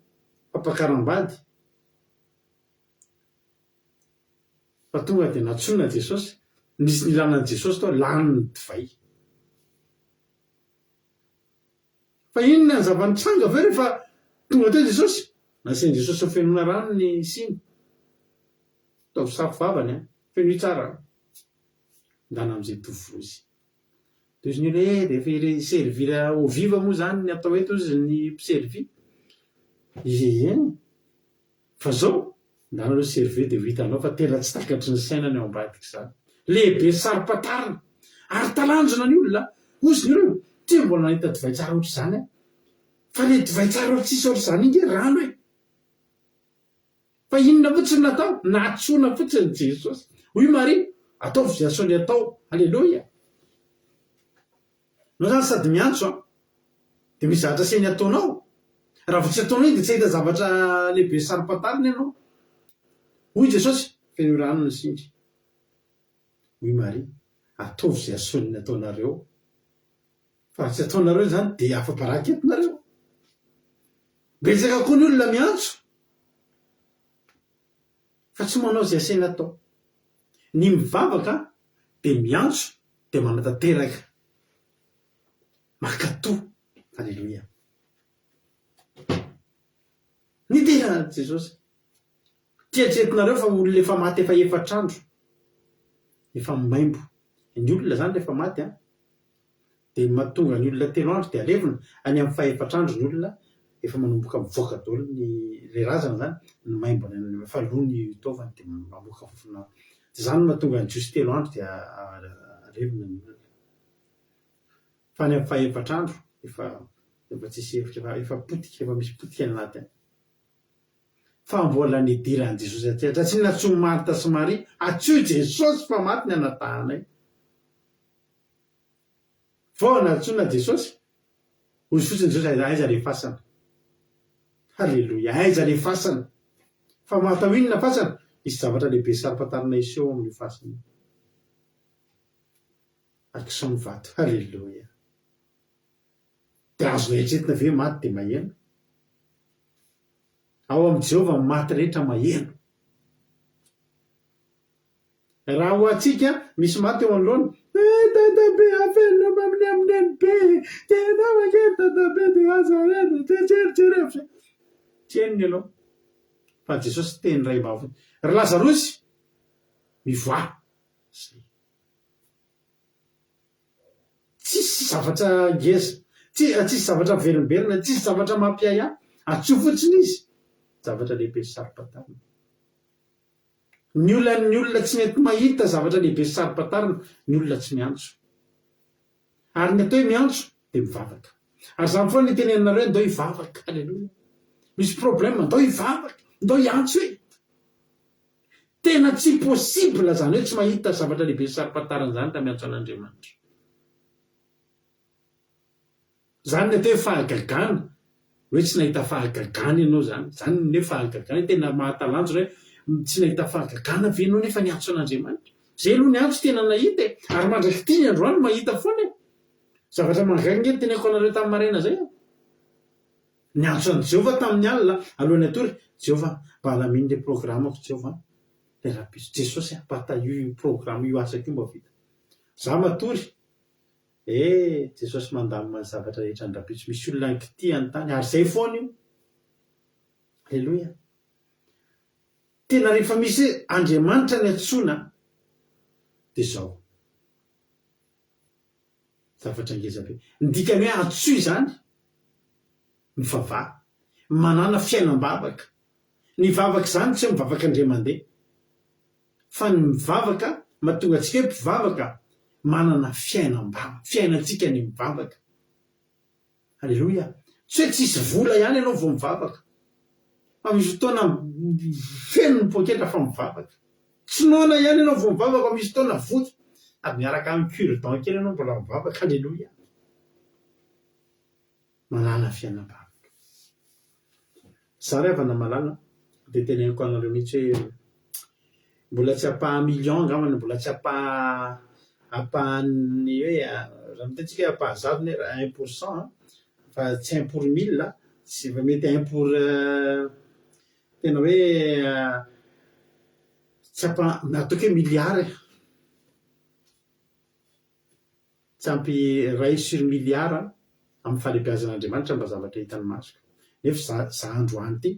fampakaram-bady. Fa tonga dia nantsoina Jesosy, nisy nilana an'i Jesosy tao, lany ny divay. Fa inona ny zava-nitranga avy eo rehefa tonga teo Jesosy? Nasian'i Jesosy nofenoina rano ny siny. Ataovy safo vavany an! Fenoy tsara an! Ndana amin'izay tovozy. Dia hozy ny olona hoe dia efa ireny servir eau vive moa izany ny atao eto hozy ny mpiservir. Ie. Fa zao, ndana aloha servir dia ho hitanao fa tena tsy takatry ny saina ny ao ambadik'izany. Lehibe saro-pantarina. Ary talanjona ny olona. Hozy ny olona, tsy mbola nahita divay tsara ohatr'izany aho. Fa le divay tsara tsisy ohatr'izany iny nge rano e. Fa inona fotsiny no natao? Nantsoina fotsiny Jesosy. Hoy Maria, ataovy izay asainy atao. Aleloia. Anao zany sady miantso an, dia misy zavatra asainy ataonao. Raha vao tsy ataonao iny dia tsy hahita zavatra lehibe saro-pantarina ianao. Hoy Jesosy, fenoy rano ny singa. Hoy Maria, ataovy izay asainy ataonareo. Fa raha tsy ataonareo izany dia afa-baraka eto nareo. Betsaka koa ny olona miantso fa tsy manao izay asaina atao. Ny mivavaka dia miantso dia manatanteraka. Mankatò. Aleloia. Nidera an'i Jesosy. Tsy eritreretinareo fa olona efa maty efa efatr'andro, efa maimbo. Ny olona izany rehefa maty an, dia mahatonga ny olona telo andro dia alevina, any amin'ny fahefatr'andro ny olona efa manomboka mivoaka daholo ny, ilay razana izany, ny maimbo any amin'ny, efa lo ny taovany dia mamoaka fofona, dia izany no mahatonga ny jiosy telo andro dia alevina ny olona. Fa any amin'ny fahefatr'andro efa efa tsisy hevitra, efa efa potika, efa misy potika any anaty any. Fa mbola nidiran'i Jesosy an-tsehatra, tsy nantsoin'i Marta sy Maria, antsoy Jesosy fa maty ny anadahinay. Vao nantsoina Jesosy, hozy fotsiny Jesosy, aiza aiza le fasana? Haleloia, aiza le fasana? Fa mahatao inona fasana? Hisy zavatra lehibe saro-pantarina hiseho ao amin'io fasana io. Akisao ny vato. Haleloia. Dia azonao eritreretina ve maty dia maheno? Ao amin'i Jehovah ny maty rehetra maheno. Raha ho antsika, misy maty eo anoloana, Eh dadabe a veloma amin'ny amin'ny nenibe e! Tena mankeny dadabe dia aza rena dia jerijereo fa tsy henony ianao. Fa Jesosy teny iray vava fotsiny, Ry Lazarosy, mivoaha! Zay. Tsisy zavatra ngeza, tsisy zavatra miverimberina, tsisy zavatra mampiahiahy, antsoy fotsiny izy, zavatra lehibe sy saro-pantarina. Ny olan'ny olona tsy mety mahita zavatra lehibe sy saro-pantarina, ny olona tsy miantso. Ary ny atao hoe miantso dia mivavaka. Ary izany foana no itenenanareo hoe ndao hivavaka, aleloia. Misy problème, ndao hivavaka, ndao hiantso e. Tena tsy possible izany hoe tsy mahita zavatra lehibe sy saro-pantarina izany raha miantso an'Andriamanitra. Izany ny atao hoe fahagagana, hoe tsy nahita fahagagana ianao izany. Izany ny hoe fahagagana, hoe tena mahatalanjona hoe tsy nahita fahagagana ve ianao nefa niantso an'Andriamanitra. Izay aloha niantso tena nahita e! Ary mandrak'ity ny androany mahita foana e! Zavatra mahagaga ange ny teneniko anareo tamin'ny maraina izay e! Niantso an'i Jehovah tamin'ny alina, alohan'ny hatory, Jehovah, mba alamino ilay programako, Jehovah an! Ilay rahampitso. Jesosy an, mba tahio io programa io asako io mba ho vita. Za matory, eh Jesosy mandamina ny zavatra rehetra ny rahampitso. Misy olona nikitihany tany ary zay foana io. Aleloia. Tena rehefa misy hoe Andriamanitra ny antsoina dia zao. Zavatra ngeza be. Ny dikany hoe antsoy izany, mivavaha. Manàna fiainam-bavaka. Ny vavaka izany tsy hoe mivavaka indray mandeha. Fa ny mivavaka, mahatonga antsika hoe mpivavaka, manana fiainam-bavaka. Fiainantsika ny mivavaka. Aleloia! Tsy hoe tsisy vola ihany ianao vao mivavaka. Fa misy fotoana feno ny poketra fa mivavaka. Tsy noana ihany ianao vao mivavaka fa misy fotoana voky ary miaraka amin'ny cure dent kely ianao mbola mivavaka. Aleloia! Manàna fiainam-bavaka. Za ry havana malala dia teneniko anareo mihitsy hoe mbola tsy ampaha million angambany, mbola tsy ampaha ampahan'ny hoe raha miteny tsika hoe ampahazatony hoe un pour cent an, fa tsy un pour mille, tsy fa mety un pour tena hoe tsy ampaha ataoko hoe milliard e. Tsy ampy iray sur milliard amin'ny fahalehibeazan'Andriamanitra mba zavatra hitan'ny masoko. Nefa za za androany ity,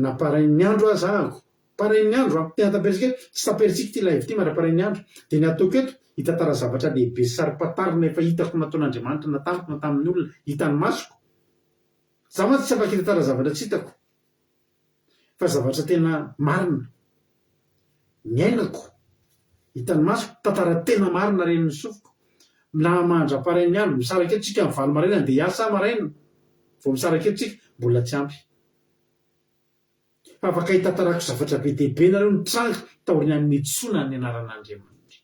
na parain'ny andro aza ahako, parain'ny andro an, tena taperintsika hoe tsy taperintsika ity live ity mandra-parain'ny andro, dia ny ataoko eto, hitantara zavatra lehibe sy saro-pantarina efa hitako nataon'Andriamanitra na tamiko na tamin'ny olona, hitan'ny masoko. Za mantsy tsy afaka hitantara zavatra tsy hitako. Fa zavatra tena marina niainako, hitan'ny masoko, tantara tena marina ren'ny sofiko, na mandra-parain'ny andro, misaraka eto tsika amin'ny valo maraina andeha hiasa aho maraina, vao misaraka eto tsika, mbola tsy ampy. Fa afaka hitantarako zavatra be dia be nareo nitranga taorian'ny nitsoana ny anaran'Andriamanitra.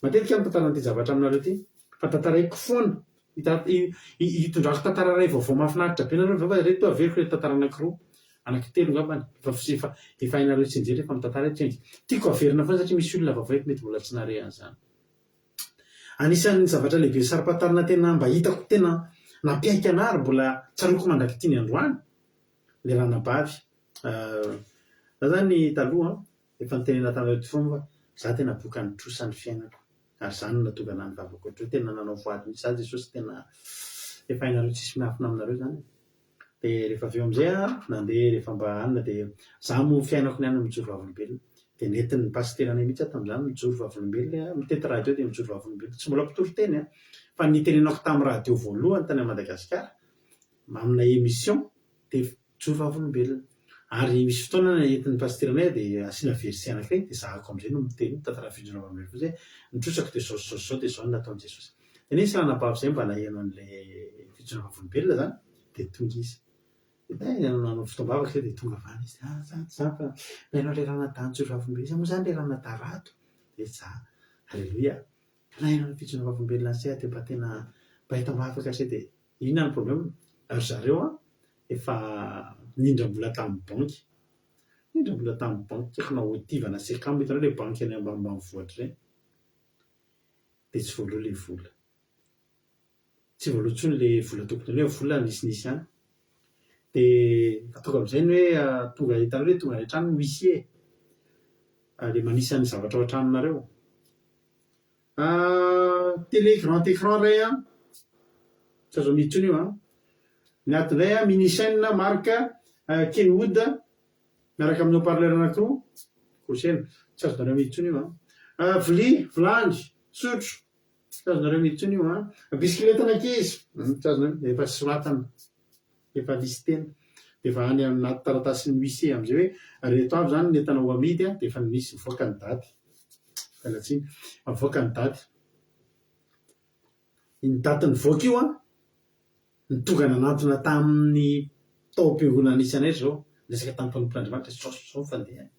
Matetika aho mitantara an'ity zavatra aminareo ity, fa tantaraiko foana Hitondrako tantara iray vaovao mahafinaritra be nareo avy eo fa ireto averiko ireto tantara anakiroa, anankitelo angambany, efa efa efa hainareo tsianjery rehefa mitantara eto saingy tiako averina foana satria misy olona vaovao eto mety mbola tsy nahare an'izany. Anisan'ny zavatra lehibe saro-pantarina tena mba hitako tena nampiaiky anah ary mbola tsaroako mandrak'ity ny androany ilay ranabavy. Za zany taloha Efa nitenenana taminareo teto foana fa za tena bokan'ny trosa ny fiainako ary zany no nahatonga anah nivavaka ohatr'io, tena nanao voady mihitsy za Jesosy tena efa hainareo tsisy miafina aminareo zany e. De rehefa avy eo amizay aho nandeha rehefa mba anona de za moa fiainako ny ahy no mijoro vavolombelona de nentin'ny pasiteranay mihitsy aho tamin'izany mijoro vavolombelona mitety radio de mijoro vavolombelona, tsy mbola mpitory teny an fa ny nitenenako tamin'ny radio voalohany tany Madagasikara amina émission de Mijoro vavolombelona. Ary misy fotoana entin'ny pasiteranay dia asiana verset anankiray dia zahako amin'izay no miteny, mitantara fijoroana vavolombelona fotsiny hoe ny trosako dia izao sy izao sy izao dia izao no nataon'i Jesosy. Dia nisy ranabavy izay mba naheno an'ilay fijoroana vavolombelona izany dia tonga izy. Dia eh, nanao fotoam-bavaka izay dia tonga avy any izy. Ah, za tsy za fa naheno an'ilay ranadahy nijoro vavolombelona. Iza moa izany ilay ranadahy Rado? Dia za. Aleloia. Naheno an'ilay fijoroana vavolombelona an'izay aho dia mba tena mba eto am-bavaka izay dia inona ny problème? Ry zareo an, efa nindram-bola tamin'ny banky, nindram-bola tamin'ny banky, tsy haiko na Otiva na Secam, hitanao ilay banky any ambanimbanivohitra ireny, dia tsy voaloa ilay vola. Tsy voaloa intsony ilay vola tokony aloha, vola nisinisy ihany. Dia efa tonga amin'izay ny hoe tonga, hitanareo ilay tonga any an-trano ny huissier, ilay manisa ny zavatra ao an-tranonareo. Télé grand écran ray an, tsy azo amidy intsony io an. Ny ato indray an, mini chaîne marque Kenwood miaraka amin'ny haut parleur anakiroa, kosehina, tsy azonareo amidy intsony io an. Vilia, vilany, sotro, tsy azonareo amidy intsony io an. Bisikileta an'ankizy, tsy azonareo, efa soratana. Efa listena. Dia efa any anaty taratasin'ny huissier amin'izay hoe ireto avy izany ny entana ho amidy an, dia efa misy mivoaka ny daty. Miala tsiny. Mivoaka ny daty. Iny daty nivoaka io an, ny tonga nanantona tamin'ny tao am-piangonana nisy anay izao, niresaka tamin'ny mpanompon'Andriamanitra, izao sy izao ny fandehany.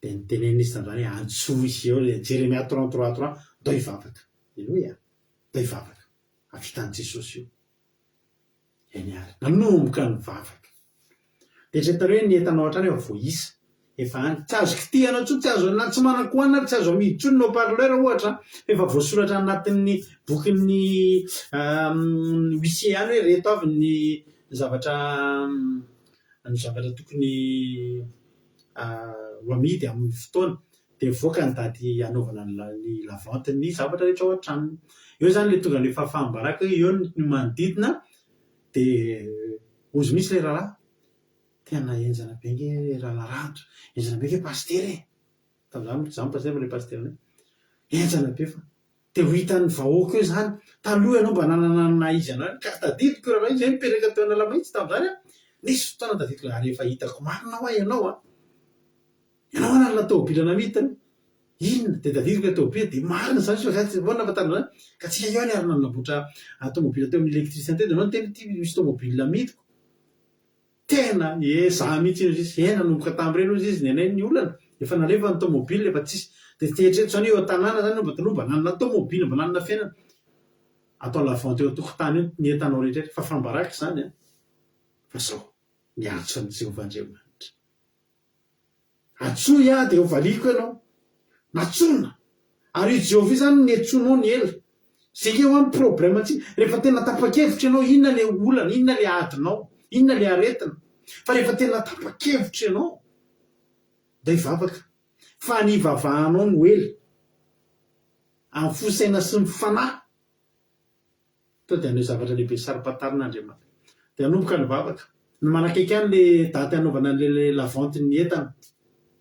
Dia nitenenina izy tamin'izany hoe antsoy eo ilay Jeremia 33 3, ndao hivavaka. Henoy an, ndao hivavaka. Havitan'i Jesosy io. Eny ary. Nanomboka nivavaka. Dia eritreretinareo hoe ny entana ao an-trano efa voaisa. Efa any. Tsy azo kitihana intsony, tsy azo, na tsy manan-kohanina ary tsy azo amidy intsony ny haut-parleur ohatra. Fa efa voasoratra anatin'ny bokin'ny huissier any hoe ireto avy ny zavatra ny zavatra tokony ho amidy amin'ny fotoana. Dia mivoaka ny daty hanaovana ny ny la vente ny zavatra rehetra ao an-tranony. Eo izany ilay tonga ilay fahafaham-baraka hoe eo ny manodidina dia hozy mihitsy ilay raharaha. Tena henjana be ange rahalahy Rado, henjana be ange pasitera e! Tamin'izany moa tsy izaho no pasitera fa ilay pasiteranay. Henjana be fa dia ho hitan'ny vahoaka eo izany. Taloha ianao mba nanana ny naha izy anao ihany ka tadidiko io rahalahy io izay nipetraka teo Analamahitsy tamin'izany an! Nisy fotoana tadidiko ary efa hitako marina hoa ianao an! Ianao hoa nanana tômôbila namidy taloha. Inona? Dia tadidiko ilay tômôbila dia marina izany fa tsy ahoana fa tamin'izany ka tsika ihany ary nanamboatra tômôbila teo amin'ny électricien teo dia ianao niteny hoe ity misy tômôbila amidiko. Tena ee za mihitsy hozy izy, ee nanomboka tamin'ireny hozy izy nenay ny olana, efa nalefa ny tomobile efa tsisy, dia te eritrereto zany eo an-tanàna zany mba taloha mba nanana tomobile mba nanana fiainana, atao la vente eo an-tokotany eo ny entanao rehetra rehetra, fafam-baraka izany an, fa zao miantso an'i Jehovah Andriamanitra. Antsoy aho dia hovaliako ianao. Nantsoina. Ary io Jehovah io izany no niantsoanao ny ela. Izay nge hoa ny problème antsika. Rehefa tena tapa-kevitra ianao, inona ilay olana, inona ilay adinao, inona ilay aretina. Fa rehefa tena tapa-kevitra ianao, dia hivavaka. Fa ny hivavahanao no ela. Amin'ny fo, saina sy ny fanahy. Tonga dia haneho zavatra lehibe saro-pantarina Andriamanitra. Dia hanomboka ny vavaka. Ny manakaiky any le daty hanaovana an'le la vente ny entana.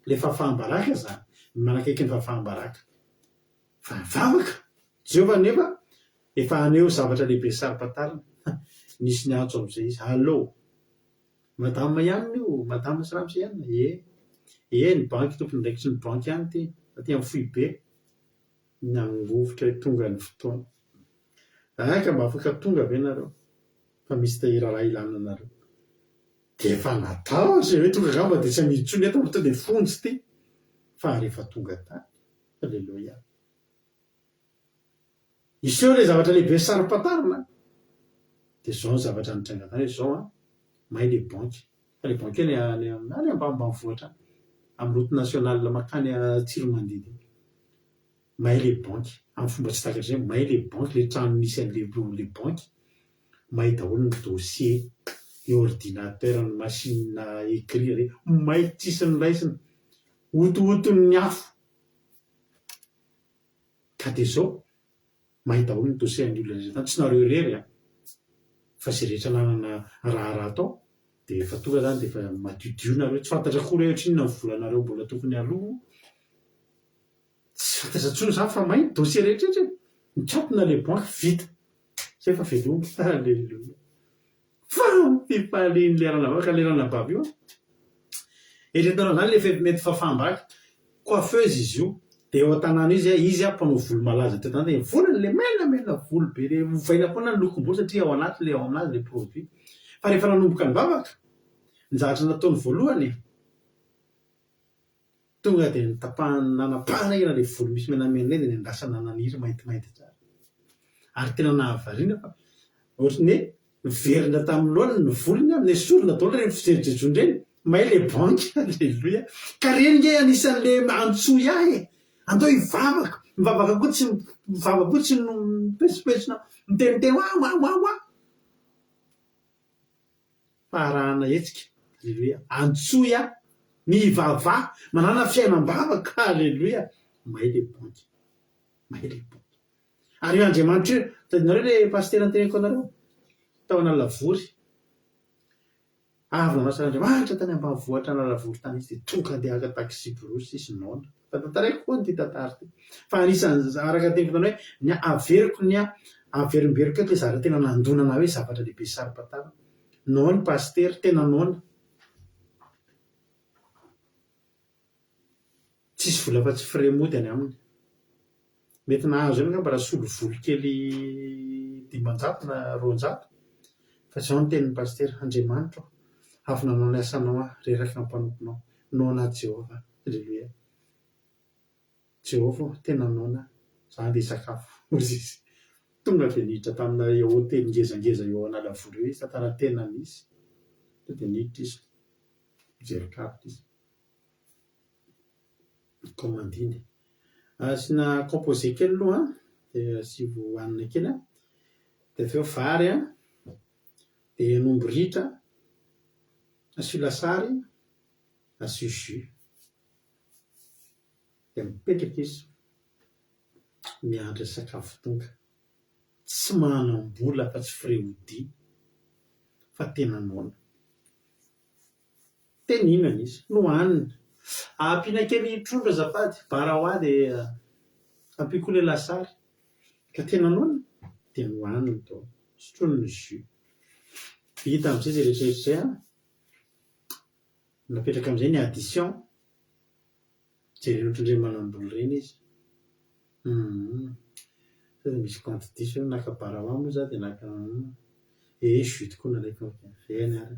Le fahafaham-baraka izany. Ny manakaiky ny fahafaham-baraka. Fa ny vavaka! Jehovah anefa efa haneho zavatra lehibe saro-pantarina. Nisy niantso amin'izay izy. Allo! Madame ihany io, madame sy ramose ihany? Ie. Ie, ny banky, tompon'andraikitry ny banky ihany ity. Aty amin'ny foibe. Nangovitra hoe tonga ny fotoana. Hay ka mba afaka tonga ve nareo fa misy te hiraharaha ilana anareo. Dia efa natahotra e, hoe tonga angamba dia tsy amidy intsony eto fa tonga dia fonja ity. Fa rehefa tonga tany, Aleloia. Hiseho ilay zavatra lehibe saro-pantarina an. Dia izao ny zavatra nitranga tany hoe izao an, may ilay banky. Fa ilay banky any any any ambanimbanivohitra any, amin'ny route nationale mankany Tsiromandidy iny. May ilay banky, amin'ny fomba tsy takatra izay, may ilay banky, ilay trano nisy an'ilay ilay banky, may daholo ny dossier, ny ordinateur, ny machine à écrire, may tsisy noraisina, hotohoton'ny afo. Ka dia izao, may daholo ny dossier an'ny olona rehetra tany, tsy nareo irery an, fa izay rehetra nanana raharaha tao dia efa tonga zany dia efa madiodio nareo, tsy fantatra akory hoe ohatrinona ny volanareo mbola tokony haloa, tsy fantatra intsony izany fa may ny dossier rehetra rehetra e, mikatona ilay banky, vita, zay fa veloma, alléluia. Fa fifalian'ilay ranabavy ka ilay ranabavy io an! Eritreretinareo an'izany ilay fe mety fafam-baka. Coiffeuse izy io. Dia eo an-tanàna io izy an, izy an mpanao volo malaza teo an-tanàna dia ny volony ilay menamena volo be ilay ovaina foana ny lokom-bolo satria ao anaty ilay ao aminazy ilay produit. Fa rehefa nanomboka nivavaka, ny zavatra nataony voalohany, Tonga dia notapahany nanapahana ira ilay volo misy menamena ilay dia nendrasana naniry maintimainty tsara. Ary tena nahavariana fa ohatran'ny hoe niverina tamin'ny laoniny ny volony an, nesorina daholo ireny fijejojejoana ireny, may ilay banky, aleloia. Ka ireny nge anisan'ilay antsoy ahy e! Andao hivavaka, mivavaka koa tsy mivavaka koa tsy mipetsopetsona miteniteny wa wa wa wa. Faharahana hetsika, Aleloia, antsoy aho, mivavaha, manàna fiainam-bavaka, Aleloia, may le banky, may le banky. Ary io Andriamanitra io, tadidinareo le pasitera niteneniko anareo, tao Analavory, avy nanao asan'Andriamanitra tany ambanivohitra Analavory tany izy dia tonga handeha haka taxi-brousse izy, noana. Fa tantaraiko foana ity tantara ity. Fa anisan'ny araka ny teniko tanao hoe ny averiko ny averimberiko eto ilay zavatra tena nandonana hoe zavatra lehibe saro-pantarina. Noana pasitera, tena noana. Tsisy vola afa-tsy frais mody any aminy. Mety nahazo ihany angamba raha solo voly kely 500 na 200. Fa izao ny tenin'ny pasitera, Andriamanitra ô, avy nanao ny asanao aho, reraka ny mpanomponao. Noana aho Jehovah. Aleloia. Jehovah ô, tena noana aho. Za andeha hisakafo. Hoy izy. Tonga dia niditra tamina hotely ngezangeza eo Analavory eo izy, tantara tena nisy. Tonga dia niditra izy. Nijery carte izy. Commandiny. Asiana composé kely aloha an, dia asivo hanina kely an, dia avy eo vary an, dia hen'omby ritra, asio lasary, asio jus. Dia mipetraka izy miandry sakafo tonga. Tsy manam-bola afa-tsy frais hodiana fa tena noana. Dia nihinana izy. Nohaniny. Ampiana kely trondro azafady, barawa dia ampio koa ilay lasary. Ka tena noana? Dia nohaniny daholo. Sotroiny ny jus. Vita amin'izay izay rehetra rehetra izay an. Napetraka amin'izay ny addition. Jerena ohatran'ireny manambola ireny izy. Humm. Sao dia misy compte diso eo, naka barawa moa za dia naka humm. Ee jus tokoa nalaiko eny ary.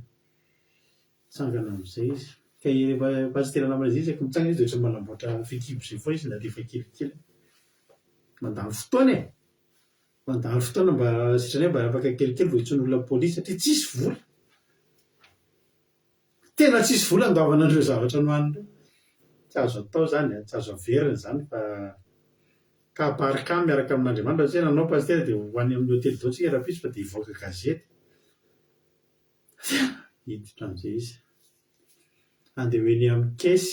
Mitsangana amin'izay izy. Ka i pasitera namana izay isaky mitsangana izy dia ohatran'ny manamboatra fehikibo izay foana izy na dia efa kelikely. Mandany fotoana e! Mandany fotoana mba sitrany hoe mba afaka kelikely vao hintsoin'olona polisy satria tsisy vola. Tena tsisy vola andoavana an'ireo zavatra nohanina ireo. Tsy azo atao izany an, tsy azo averina izany fa cas par cas miaraka amin'Andriamanitra satria nanao pasitera dia ho any amin'ny hotely daholo tsika rahampitso fa dia hivoaka gazety. Hiditra amin'izay izy. Andeha ho eny amin'ny caisse.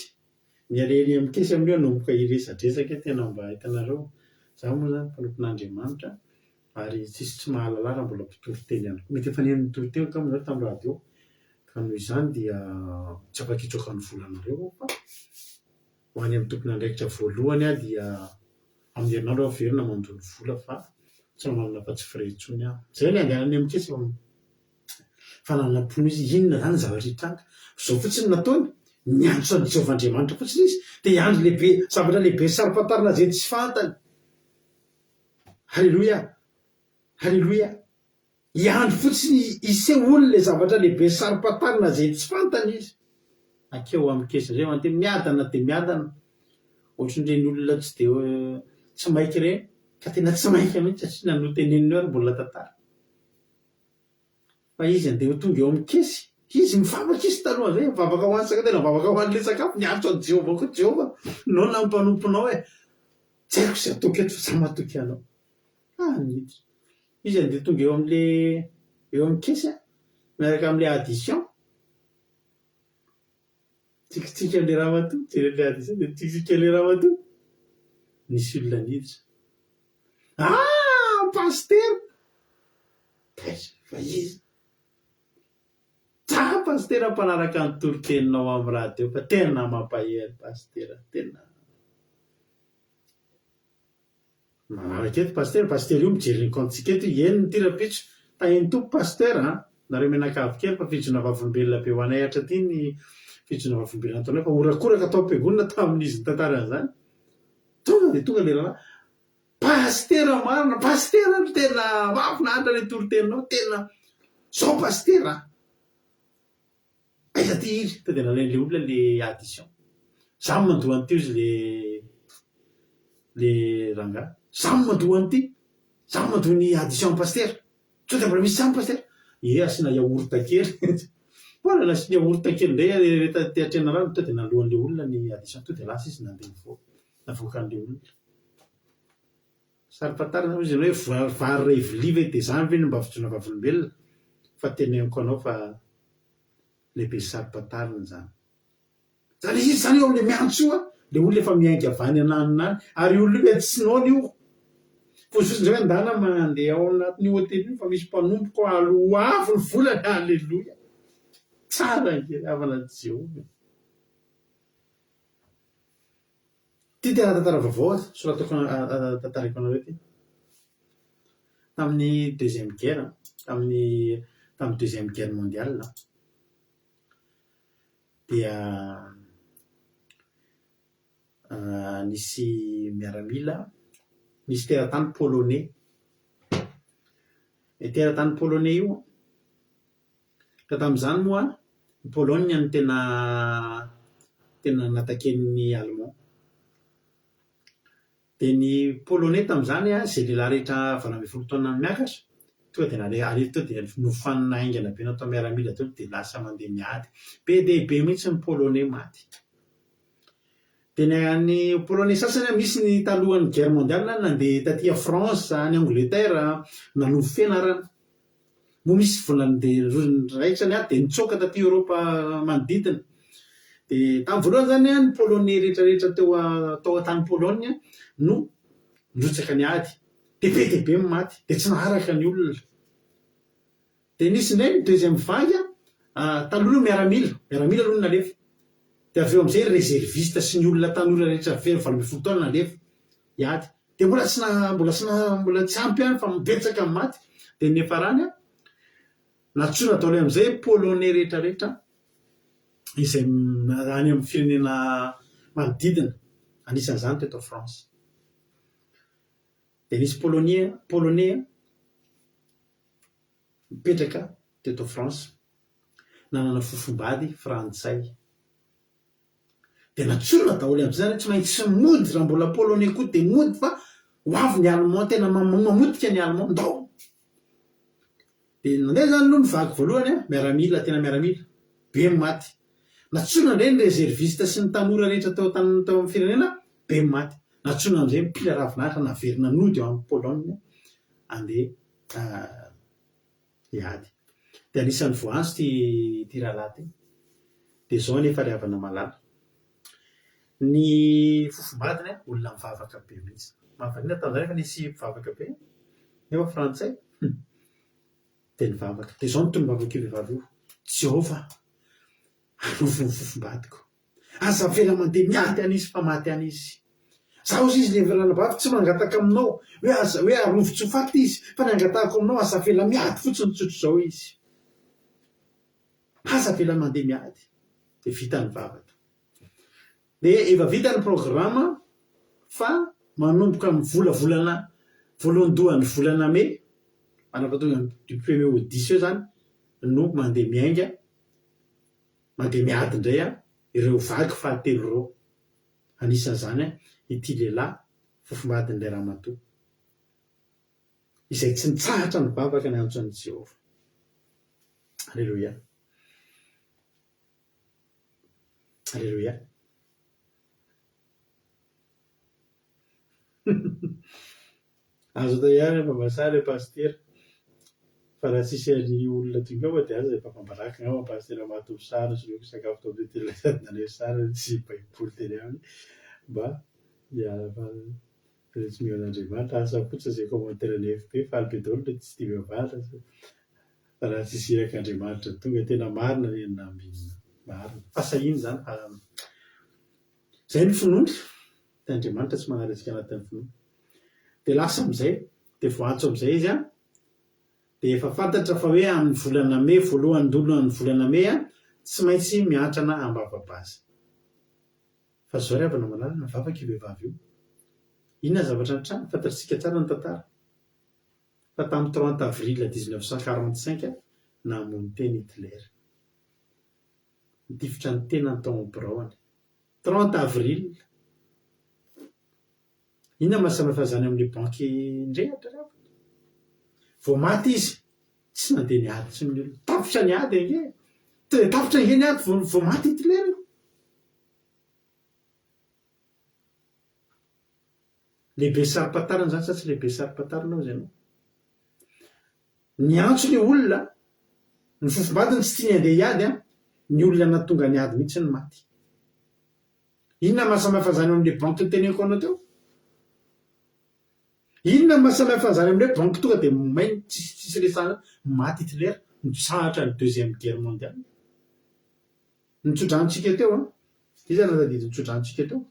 Ny aleha eny amin'ny caisse amin'io hanomboka hiresadresaka hoe tena mba hitanareo, izaho moa izany mpanompon'Andriamanitra ary tsisy tsy mahalala ahy raha mbola mpitory teny ihany koa. Mety efa niheno nitory teny angamba nareo tamin'ny radio. Ka noho izany dia tsy afaka hitsoaka ny volanareo aho fa ho any amin'ny tompon'andraikitra voalohany aho dia amin'ny herinandro aho miverina mandoa ny vola fa tsy manana afa-tsy frais intsony aho. Izay ilay andehanany amin'ny caisse fa Fa nanam-pinoana izy, inona izany ny zavatra hitranga? Izao fotsiny no nataony, niantso an'i Jehovah Andriamanitra fotsiny izy, dia hiandry lehibe, zavatra lehibe sy saro-pantarina izay tsy fantany. Haleloia! Haleloia! Hiandry fotsiny hisehoany ilay zavatra lehibe sy saro-pantarina izay tsy fantany izy. Akeo amin'ny caisse indray mandeha miadana dia miadana, ohatran'ireny olona tsy dia tsy maika ireny, ka tena tsy maika mihitsy satria na noteneniny eo ary mbola tantara. Fa izy andeha ho tonga eo amin'ny kesy. Izy mivavaka izy talohan'izay, mivavaka ho an'ny sakafo, tena mivavaka ho an'ilay sakafo, niantso an'i Jehovah koa, Jehovah, noana ny mpanomponao e. Tsy haiko izay ataoko eto fa za matoky anao. Ah, niditra. Izy andeha tonga eo amin'ilay eo amin'ny kesy a, miaraka amin'ilay addition. Tsikitsiky an'ilay ramatoa, mijery an'ilay addition dia mitsikitsiky an'ilay ramatoa. Nisy olona niditra. Ah! Pasitera! Taiza fa iza? Za pasitera mpanaraka ny toriteninao amin'ny radio fa tena mampahery pasitera, tena manaraka eto pasitera, pasitera io mijery ny compte-tsika eto, henony ity rahampitso, tahin'ny Tompo pasitera a, nareo mianakavy kely fa fijona vavolombelona be ho anay hatraty ny fijona vavolombelona nataonay fa horakoraka tao am-piangonana tamin'izy nitantara an'izany, tonga dia tonga ilay rahalahy, Pasitera marina, pasitera no tena mahafinaritra le toriteninao, tena zao pasitera a! Aiza ty iry? Tonga de nalain'le olona le addition. Za no mandoa an'ity hozy le le rangahy. Za no mandoa an'ity, za no mandoa ny addition an'i pasitera. Sao dia mbola misy izany pasitera? Ie, asiana yaourt kely. Mbola nasiana yaourt kely indray rehefa taty am-pianarana, tonga de naloan'le olona ny addition, tonga de lasa izy nandeha nivoaka. Navoakan'ilay olona. Saro-pantarina hoy izy hoe vary vary iray vilia ve dia izany ve no mba fijoroana vavolombelona? Fa teneniko anao fa lehibe sy saro-pantarina izany. Izany izy izany eo amin'ilay miantso io an, ilay olona efa miainga avy any ananona any, ary io olona io mety tsy noana io. Fotsifotsy indray hoe ndana mandeha ao anatin'io hotely io fa misy mpanompoko aloha ho avy ny volany, aleloia. Tsara ange ry havana Jehovah e. Ity tena tantara vaovao soratako tantaraiko anareo ity. Tamin'ny deuxième guerre, tamin'ny tamin'ny deuxième guerre mondiale dia nisy miaramila, nisy teratany polonais. Io teratany polonais io Ka tamin'izany moa, i Pologne no tena tena nataken'ny Allemand. Dia ny Polonais tamin'izany, izay lehilahy rehetra 18 taona no miakatra, tonga dia naleha ary tonga dia nofanina haingana be natao miaramila daholo dia lasa mandeha miady. Be dia be mihitsy ny Polonais maty. Dia ny an'ny Polonais sasany, misy ny talohan'ny guerre mondiale nandeha taty France, any Angleterre, nanovo fianarana. Moa misy vola nandeha raikitra ny ady dia nitsoaka taty Eoropa manodidina. Dia tamin'ny voalohany izany an, ny Poloney rehetra rehetra teo tao tany Pologne no nirotsaka niady. Dia be dia be ny maty, dia tsy naharaka ny olona. Dia nisy indray ny deuxième vague, taloha aloha miaramila, miaramila aloha no nalefa. Dia avy eo amin'izay réserviste sy ny olona tanora rehetra feno 18 taona nalefa hiady. Dia mbola tsy na mbola tsy na mbola tsy ampy ihany fa betsaka ny maty. Dia ny niafarany an, nantsoina daholo amin'izay polonais rehetra rehetra izay any amin'ny firenena manodidina, anisan'izany teto France. Dia nisy polonia polonais nipetraka teto France, nanana fofombady frantsay. Dia nantsoina daholo amin'izay zany hoe tsy maintsy mody raha mbola polonais koa dia mody fa ho avy ny allemand tena mamotika ny allemand, ndao! Dia nandeha zany aloha ny vague voalohany an, miaramila tena miaramila, be ny maty. Nantsoina indray ny reserviste sy ny tanora rehetra tao an tao amin'ny firenena, be ny maty. Nantsoina amin'izay ny mpila ravinahitra naverina nody ao amin'ny Pologne handeha hiady. Dia anisan'ny voaantso ity ity rahalahy ity. Dia izao anefa ry havana malala, ny fofombadiny an, olona mivavaka be mihitsy. Mahavariana tamin'izany fa nisy mpivavaka be nefa frantsay. Hum. Dia nivavaka. Dia izao no tonom-bavak'io vehivavy io, Jehovah, arovy ny fofombadiko. Aza avela mandeha miady any izy fa maty any izy. Za hozy izy le ranabavy tsy mangataka aminao hoe aza hoe arovy tsy ho faty izy fa ny angatahako aminao aza avela miady fotsiny tsotr'izao izy. Aza avela mandeha miady. Dia vita ny vavaka. Dia efa vita ny programa fa manomboka amin'ny volavolana voalohandohan'ny volana mey, manapa-tonga du premier au dix eo zany no mandeha miainga Mandeha miady indray ireo vague fahatelo ireo. Anisan'izany ity lehilahy fofombadin'ilay ramatoa, izay tsy nitsahatra nivavaka niantso an'i Jehovah. Aleloia! Aleloia! Azo atao ihany ny mpampiasa ilay pasitera fa raha tsisy an'ny olona toy ngamba dia aza dia mpambaraka angamba pasitera maty mosary nisoloky sakafo tao amin'ny hotely sady naneho sary sy baiboly teny aminy mba hiala fa ireo tsy mino an'Andriamanitra asa fotsiny izay commentaire ny FB faly be daholo ilay tsy tia mivavaka fa raha tsisy irak'Andriamanitra tonga tena marina anie ny nambinina marina fahasahiana izany fa Izay ny finoana, dia Andriamanitra tsy manary antsika anatin'ny finoana. Dia lasa amin'izay, dia voaantso amin'izay izy an, dia efa fantatra fa hoe amin'ny volana mey, voalohan-dohan'ny volana mey an, tsy maintsy miantrana am-bava-basy. Fa izao ry havana malala, nivavaka io vehivavy io. Inona ny zavatra nitranga? Fantatr'isika tsara ny tantara. Fa tamin'ny trente avril 1945, namono tena Hitler. Nitifitra ny tenany tao amin'ny biraony. 30 avril. Inona maha samihafa an'izany amin'ilay banky nirehitra ry havana? Vao maty izy, tsy nandeha niady intsony ny olona. Tapitra ny ady ange e! Tapitra ange ny ady vao vao maty Hitler e! Lehibe saro-pantarina izany sa tsy lehibe saro-pantarina hozy ianao? Niantso ilay olona, ny fofombadiny tsy tiany handeha hiady an, ny olona nahatonga ny ady mihitsy no maty. Inona no mahasamihafa an'izany amin'ilay banky noteneniko anao teo? Inona no mahasamihafa an'izany amin'ilay hoe banky tonga dia may tsisy tsisy resahana maty Hitler, nitsahatra ny deuxième guerre mondiale. Ny tsodranontsika teo an, iza no tadidy ny tsodranontsika teo?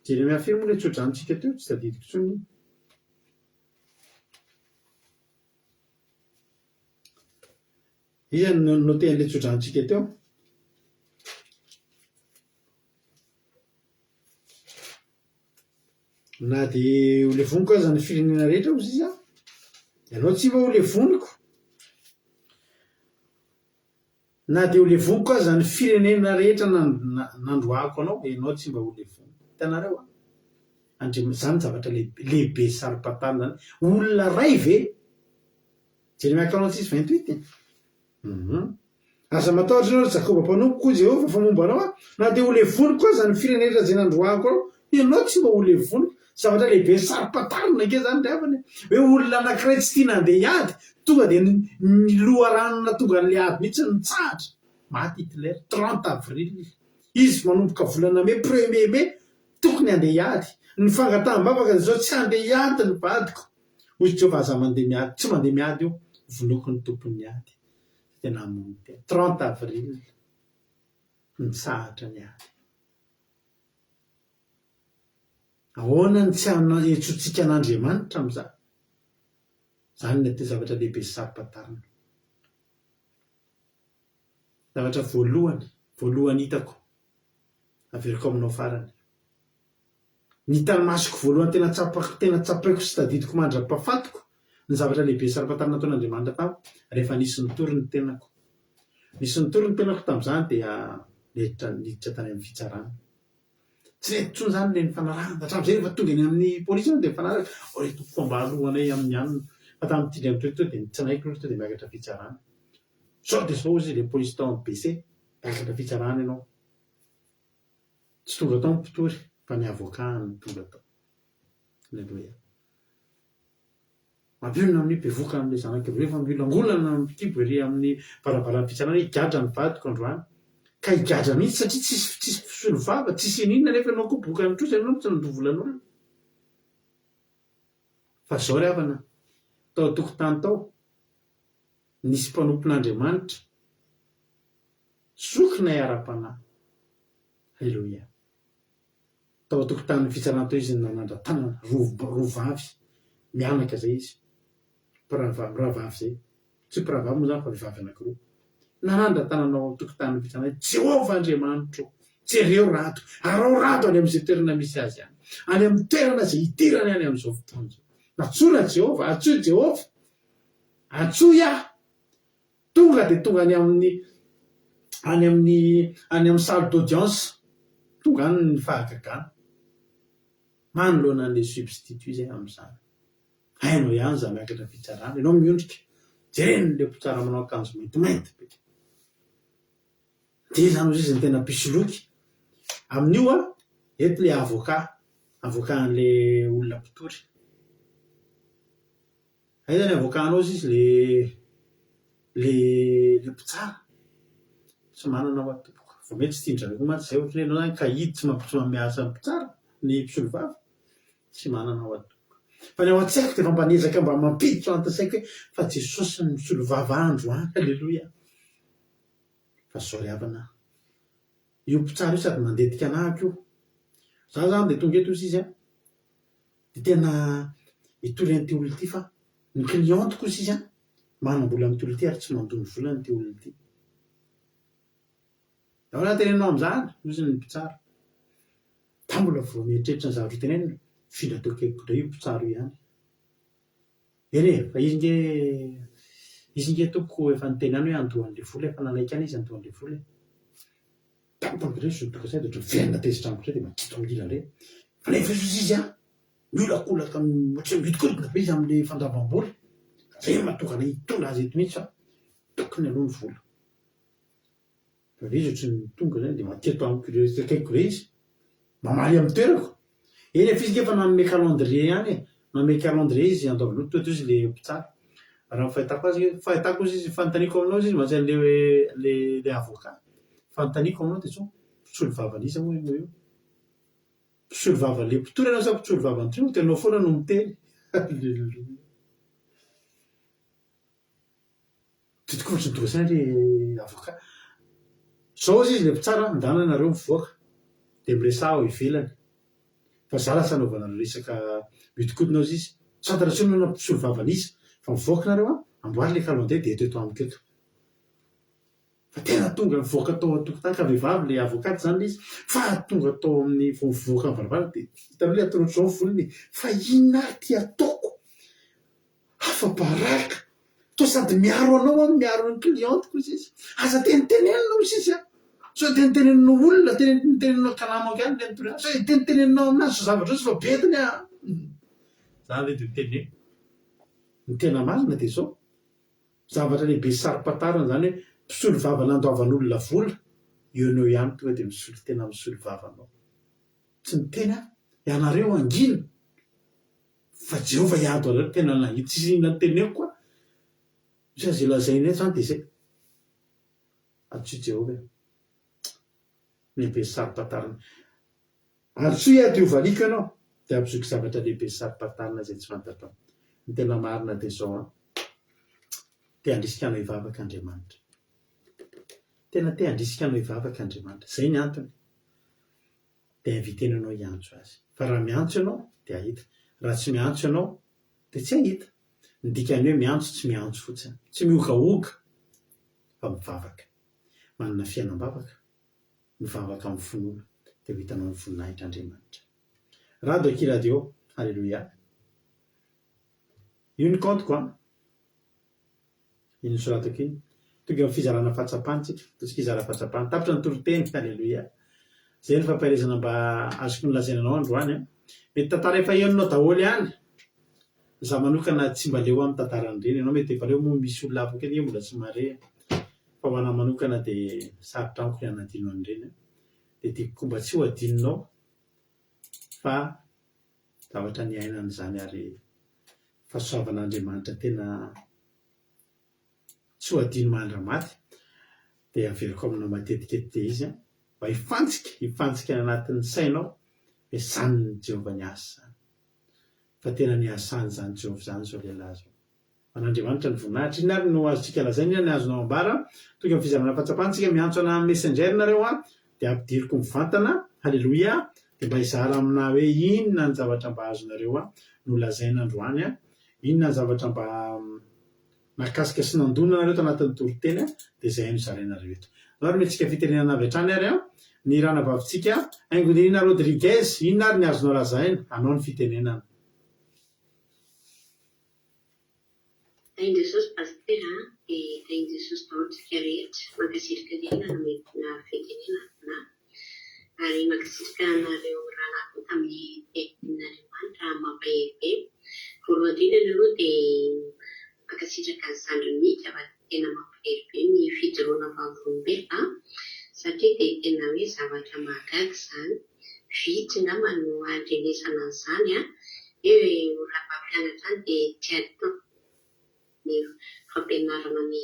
Jeremia firy moa ilay tsodranontsika teo? Tsy tadidiko intsony iny. Iza no notehan'ilay tsodranontsika teo? Na dia ho levoniko aza ny firenena rehetra hozy izy an, ianao tsy mba ho levoniko. Na dia ho levoniko aza ny firenena rehetra nandroahako anao, ianao tsy mba ho levoniko. Hitanareo an? Andriamanitra, izany zavatra lehibe, lehibe saro-pantarina izany. Olona iray ve? Jeremia 46, 28 e. Hum. Aza matahotra ianao ry Jakoba mpanompoko, hoy Jehovah, fa momba anao aho. Na dia ho levoniko aza ny firenena rehetra izay nandroahako anao, ianao tsy mba ho levoniko. Zavatra lehibe saro-pantarina ange izany ry havana e! Hoe olona anankiray tsy tiana handeha hiady, tonga dia ny loharano nahatonga an'ilay ady mihitsy no nitsahatra. Maty Hitler, 30 avril. Izy manomboka volana mey, premier mai, tokony handeha hiady. Ny fangataham-bavaka dia izao, tsy handeha hiady ny vadiko. Hoy Jehovah, aza mandeha miady. Tsy mandeha miady io, vonoiko ny tompon'ny ady. Dia namono tena. 30 avril, nitsahatra ny ady. Ahoana no tsy hanetsotsika an'Andriamanitra amin'izany? Izany no atao zavatra lehibe sy saro-pantarina. Zavatra voalohany, voalohany hitako, averiko aminao farany. Ny hitan'ny masoko voalohany tena tsapako, tena tsapaiko sy tadidiko mandra-pahafatiko, ny zavatra lehibe saro-pantarina nataon'Andriamanitra tamiko, rehefa nisy nitory ny tenako. Nisy nitory ny tenako tamin'izany dia niditra, niditra tany amin'ny fitsarana. Tsy nety intsony izany ilay nifanarahana. Hatramin'izay rehefa tonga eny amin'ny polisy ianao dia mifanaraka, oh ry tompoko mba alohanay amin'ny anona. Fa tamin'ity indray mitoraka ity dia tsy nanaiky aloha tonga dia miakatra fitsarana. Sao dia izao hozy ilay polisy tao amin'ny BC, miakatra fitsarana ianao. Tsy tonga tao ny mpitory fa ny avocat no tonga tao. Alléluia. Mampionona amin'ny bevohoka amin'ilay zanak'i Hebreo fa miolangolana amin'ny kibo ery amin'ny varavaran'ny fitsarana hoe higadra ny vadiko androany. Ka higadra mihitsy satria tsisy tsisy mpisolo vava, tsisy ininona nefa ianao koa bokan'ny trosa ianao no tsy nandoa volan'olona. Fa izao ry havana, tao an-tokotany tao, nisy mpanompon'Andriamanitra, zokinay ara-panahy. Haleloia. Tao an-tokotanin'ny fitsarana tao izy no nanandra-tanana, roa vavy mianaka izay izy, mpirahavavy, mirahavavy izay, tsy mpirahavavy moa izany fa vehivavy anankiroa. Nanandra-tanana ao an-tokotanin'ny fitsarana hoe, Jehovah Andriamanitro, jereo rado, araho rado any amin'izay toerana misy azy any, any amin'ny toerana izay idirany any amin'izao fotoana izao. Nantsoina Jehovah, antsoy Jehovah, antsoy aho. Tonga dia tonga any amin'ny any amin'ny any amin'ny salle d'audience, tonga any ny fahagagana. Manoloana an'ilay substitut izay amin'izany. Hainao ihany izany miakatra fitsarana, ianao miondrika, jereny ilay mpitsara manao akanjo maintimainty be. Dia izany hozy izy no tena mpisoloky. Amin'io an, eto ilay avocat, avocat an'ilay olona mpitory. Aiza ny avocat anao sisa le le le mpitsara? Tsy manana hoa tompoko. Vao mety tsy tian-dry zareo koa mantsy zay ohatry ny hoe enao zany caïd tsy mamp- tsy manome asa ny mpitsara, ny mpisolovava. Tsy manana hoa tompoko. Fa ny ao an-tsaiko dia efa mba niezaka mba mampiditra ao anatin'ny saiko hoe fa Jesosy no misolovava andro an! Aleloia! Fa zao ry havana a! Io mpitsara io sady mandetika anahako io. Za zany dia tonga eto hozy izy an! Dia tena hitory an'ity olona ity fa ny cliente kosa izy an, manam-bola amin'ity olona ity ary tsy mandoa ny volany ity olona ity. Ahoana no teneninao amin'izany? Hoy ny mpitsara. Za mbola vao mieritreritra ny zavatra ho tenenina, mifindra teo akaikiko indray io mpitsara io ihany. Eny e, fa izy nge, izy nge tompoko efa niteny ihany hoe handoa an'ilay vola, efa nanaiky ihany izy handoa an'ilay vola e. Tampoka indray izy tonga saina dia ohatran'ny velona tezitra amiko indray dia makito amin'ny ila indray. Fa nefa izy izy an, miolakolaka ohatran'ny mihodinkodina be izy amin'ilay fandoavam-bola. Zay no mahatonga anay hitondra azy eto mihitsy fa tokony aloha ny vola. Fa ilay izy ohatran'ny tonga izany dia maketo amiko indray akaikiko indray izy. Mamaly amin'ny toerako. Eny e, f'izy nge efa nanome calendrier ihany e. Nanome calendrier izy handoavana tonga teo izy ilay mpitsara. Raha ny fahitako azy, fahitako ozy izy, fanontaniako aminao ozy izy mantsy an'ilay hoe ilay ilay avocat. Fanontaniako aminao dia zao, mpisolo vavan'iza moa ianao io? Mpisolo vavan'ilay mpitory ianao sa mpisolo vavan'ny mpitory? Fa ianao foana no miteny. Alléluia. Dia tokoa ohatry ny tonga saina ry avocat. Zao ozy izy le mpitsara, ndana nareo mivoaka dia miresaha ao ivelany. Fa za lasa anaovanareo resaka mihodinkodina ozy izy. Tsy fantatra intsony na mpisolo vava an'iza fa mivoaka nareo an, amboary le calendrier dia eto eto amiko eto. Fa tena tonga nivoaka tao an-tokotany ka vehivavy le avocat zany le izy fa tonga tao amin'ny vao mivoaka ny varavarana dia hitanao le ataony ohatr'izao ny volony e, fa inona ary ty ataoko? Afa-baraka! Toa sady miaro anao aho no miaro ny cliente-ko hozy izy. Aza tenitenenina hozy izy an! Sao teniteneninao olona, teniteneninao kalamako ihany le nitory ahy, sao teniteneninao aminazy zao zavatra zao fa bediny an! Za ve dia miteny hoe ny tena marina dia izao, zavatra lehibe sy saro-pantarina izany hoe mpisolo vava nandoavan'olona vola, eo no eo ihany tonga dia misolo tena misolo vava anao. Tsy miteny aho, ianareo hangina! Fa Jehovah hiady ho anareo, tena nahita tsisy inona noteneniko koa. Misy an'izay lazainy eto izany dia izay. Antsoy Jehovah e. Lehibe sy saro-pantarina. Antsoy aho dia hovaliako ianao, dia hampizoky zavatra lehibe sy saro-pantarina izay tsy fantatrao. Ny tena marina dia izao an, te handrisika anao hivavaka Andriamanitra. Tena te handrisika anao hivavaka Andriamanitra. Izay ny antony. Dia inviter-ny ianao hiantso Azy. Fa raha miantso ianao dia hahita. Raha tsy miantso ianao dia tsy hahita. Ny dikan'ny hoe miantso tsy miantso fotsiny. Tsy mihogahoga fa mivavaka. Manana fiainam-bavaka. Mivavaka amin'ny finoana dia ho hitanao ny voninahitr'Andriamanitra. Rado akia radio. Alléluia. Io ny compte-ko an. Iny nosoratako iny. Tonga eo amin'ny fizarana fahatsapana tsika. Ataontsika hizara fahatsapana. Tapitra ny toriteny. Aleloia. Izay ny fampaherezana mba azoko nolazaina anao androany an. Mety tantara efa henonao daholo ihany. Za manokana tsy mba leo aho mitantara an'ireny. Ianao mety efa leo moa misy olona hafa koa anie mbola tsy mahare. Fa ho anah manokana dia sarotra amiko ny hanadino an'ireny an. Dia tiako koa mba tsy ho adinonao fa zavatra niainana izany ary fahasoavan'Andriamanitra tena tsy ho adino mandra-maty dia averiko aminao matetika eto dia izy an, mba hifantsika, hifantsika any anatin'ny sainao hoe izany ny Jehovah niasa izany. Fa tena niasany izany Jehovah izany izao lehilahy izao. An'Andriamanitra ny voninahitra. Inona ary no azontsika lazaina, inona ny azonao ambara? Tonga amin'ny fizarana fahatsapana tsika, miantso anà amin'ny messenger nareo an, dia ampidiriko mivantana, haleloia, dia mba hizara aminà hoe inona ny zavatra mba azonareo an nolazaina androany an, inona ny zavatra mba nahakasika sy nandona anareo tanatin'ny toriteny an, dia izay no zarainareo eto. Alao ary omentsika fitenenana avy hatrany ary an, ny ranavavintsika Haingonirina Rodriguez, inona ary ny azonao lazaina, anao ny fitenenana. Tahin'i Jesosy Pasitera a, dia tahin'i Jesosy daholo tsika rehetra, mankasitraka indrindra nomena fitenenana ana, ary mankasitraka anareo rahalahy koa tamin'ny tenin'Andriamanitra mampahery be. Voalohany indrindra aloha dia mankasitraka an'i zandry Mika fa tena mampahery be ny fijoroana vavolombelona satria dia tena hoe zavatra mahagaga izany. Vitsy angamba no ahandrenesana an'izany an! Hoe olona mpampianatra any dia tsy adino ny fampianarana ny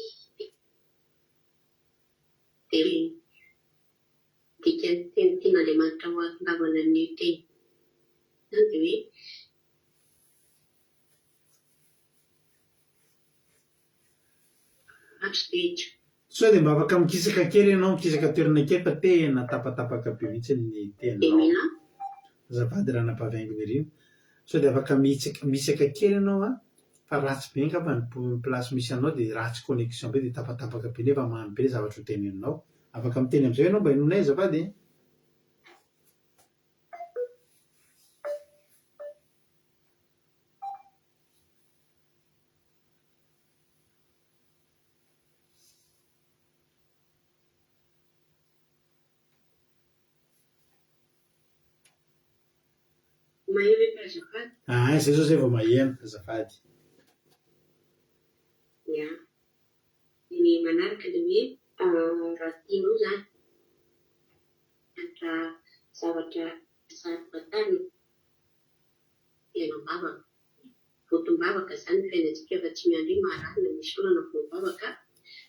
Baiboly. Dikan'ny teny tian'Andriamanitra ho ahatongavana amin'io teny io dia hoe. Hatreto. Sao dia mba afaka mikisaka kely ianao, mikisaka toerana kely fa tena tapatapaka be mihitsy ny teninao. Azafady Ranabavy Haingonirina. Sao dia afaka mihitsaka kely ianao an, fa ratsy be angamba ny place misy anao dia ratsy connexion be dia tapatapaka be nefa mamy be ny zavatra ho teneninao. Afaka miteny amin'izay ianao mba henoinay azafady e. Maheno eto azafady. Aa zay zao zay vao maheno azafady. Ya. Ny manaraka dia hoe raha tianao izany hianatra zavatra saro-pantarina fiainam-bavaka. Votom-bavaka izany ny fiainantsika fa tsy miandry hoe marary na misy olana vao mivavaka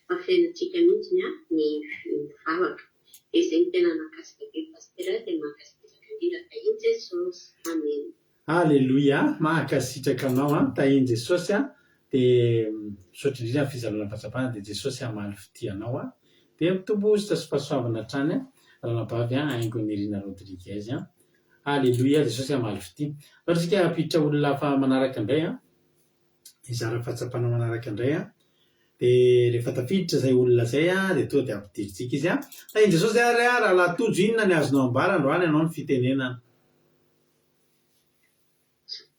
fa fiainantsika mihitsy ny mivavaka. Dia izay no tena nahakasika be Pasitera dia mankasitraka indrindra Tahin'i Jesosy. Amen. Aleloia, mankasitraka anao an, tahin'i Jesosy an, dia misaotra indrindra amin'ny fizarana fahatsapana dia Jesosy hamaly fitia anao an, dia mitombo hosotra sy fahasoavana hatrany an, ranabavy an, Haingonirina Rodriguez an. Aleloia Jesosy hamaly fitia. Andao isika hampiditra olona hafa manaraka indray an. Hizara fahatsapana manaraka indray an. Dia rehefa tafiditra izay olona izay an, dia tonga dia ampidirintsika izy an. Tahin'i Jesosy ary an, Rahalahy Tojo, inona ny azonao ambara androany ianao ny fitenenana?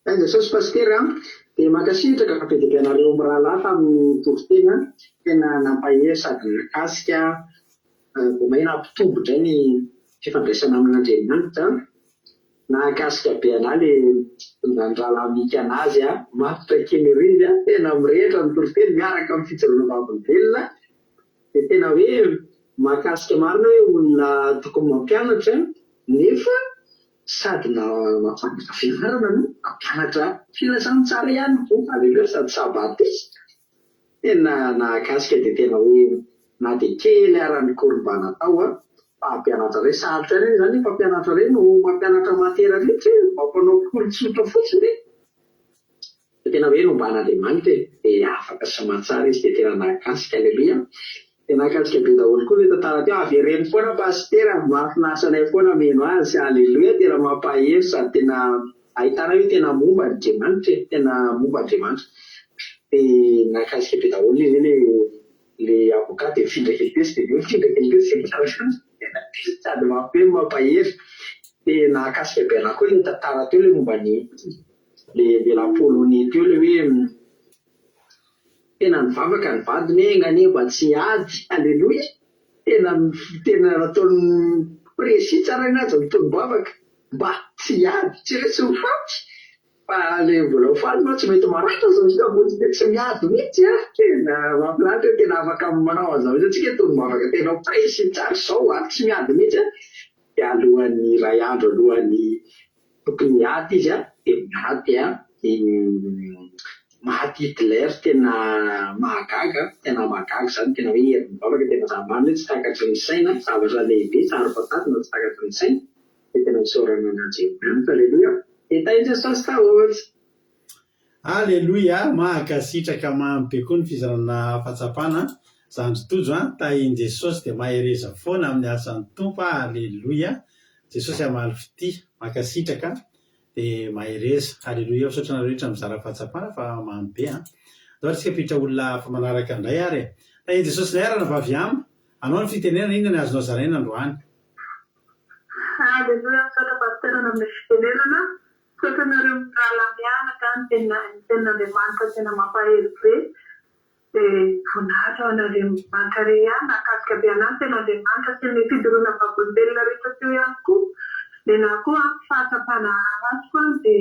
Tahin'i Jesosy Pasitera an. Dia mankasitraka be dia be anareo mirahalahy tamin'ny toriteny an. Tena nampahery sady nahakasika Vao may nampitombo indray ny fifandraisana amin'Andriamanitra. Nahakasika be anah le nitondran'ny rahalahy Mika anazy a! Matotra kely ery izy a! Tena mirehitra ny toriteny miaraka amin'ny fijoroana vavolombelona. Dia tena hoe mahakasika marina hoe olona tokony mampianatra nefa sady mampianatra fianarana no mampianatra filazantsara ihany koa. Aleloia sady sabatista. Tena nahakasika dia tena hoe na dia kely ara ny cours mba natao an! Mpampianatra indray, sarotra ihany anie izany ny mpampianatra indray no mampianatra matière rehetra e, mampanao cours tsotra fotsiny e. Fa tena hoe nomban'Andriamanitra e, dia afaka sy mahatsara izy dia tena nahakasika, aleloia. Dia nahakasika be daholo koa ilay tantara teo, avereno foana Pasitera, mahafinaritra anay foana mihaino azy, aleloia, tena mampahery sady tena ahitana hoe tena momba Andriamanitra e, tena momba Andriamanitra. Dia nahakasika be daholo ilay hoe ilay Le avocat dia mifindra kely tetsy dia avy eo mifindra kely tetsy dia mifindra tena sady mampiomehy no mampahery. Dia nahakasika be anah koa ilay tantara teo ilay momba ny le lehilahy polonais teo ilay hoe tena nivavaka ny vadiny hoe enga anie mba tsy hiady, aleloia! Tena tena nataony précis tsara ny azy ny tonom-bavaka mba tsy hiady, tsy hoe tsy ho faty Fa le mbola ho faly mantsy mety maratra zao izy ambony dia tsy miady mihitsy a! Tena mahafinaritra hoe tena afaka manao an'izao mihitsy antsika tonombavaka tena précis tsara izao ary tsy miady mihitsy a! Dia alohan'ny iray andro alohan'ny tokony hiady izy a dia maty a! Dia maty Hitler tena mahagaga tena mahagaga izany tena hoe herin'ny vavaka tena zava-marina hoe tsy takatry ny saina zavatra lehibe saro-pantarina tsy takatry ny saina. Dia tena isaorana an'Andriamanitra. Aleloia. Dia tahin'i Jesosy daholo. Aleloia, mankasitraka mamy be koa ny fizarana fahatsapana zandry Tojo a, tahin'i Jesosy dia mahereza foana amin'ny asan'ny Tompo a, aleloia, Jesosy hamaly fitia, mankasitraka dia mahereza, aleloia, misaotra anareo rehetra mizara fahatsapana fa mamy be a. Andao ary tsika hampiditra olona hafa manaraka indray ary e. Tahin'i Jesosy indray ary ranabavy Ama, anao ny fitenenana, inona ny azonao zaraina androany? Aleloia misaotra Pasteur nanome fitenenana, misaotra anareo mirahalahy mianaka ny tena ny tenin'Andriamanitra tena mampahery be de voninahitra ho an'Andriamanitra re ihany nahakasika be anah ny tenin'Andriamanitra sy ny fijoroana vavolombelona rehetra teo ihany koa nenah koa an fahatsapana azoko an de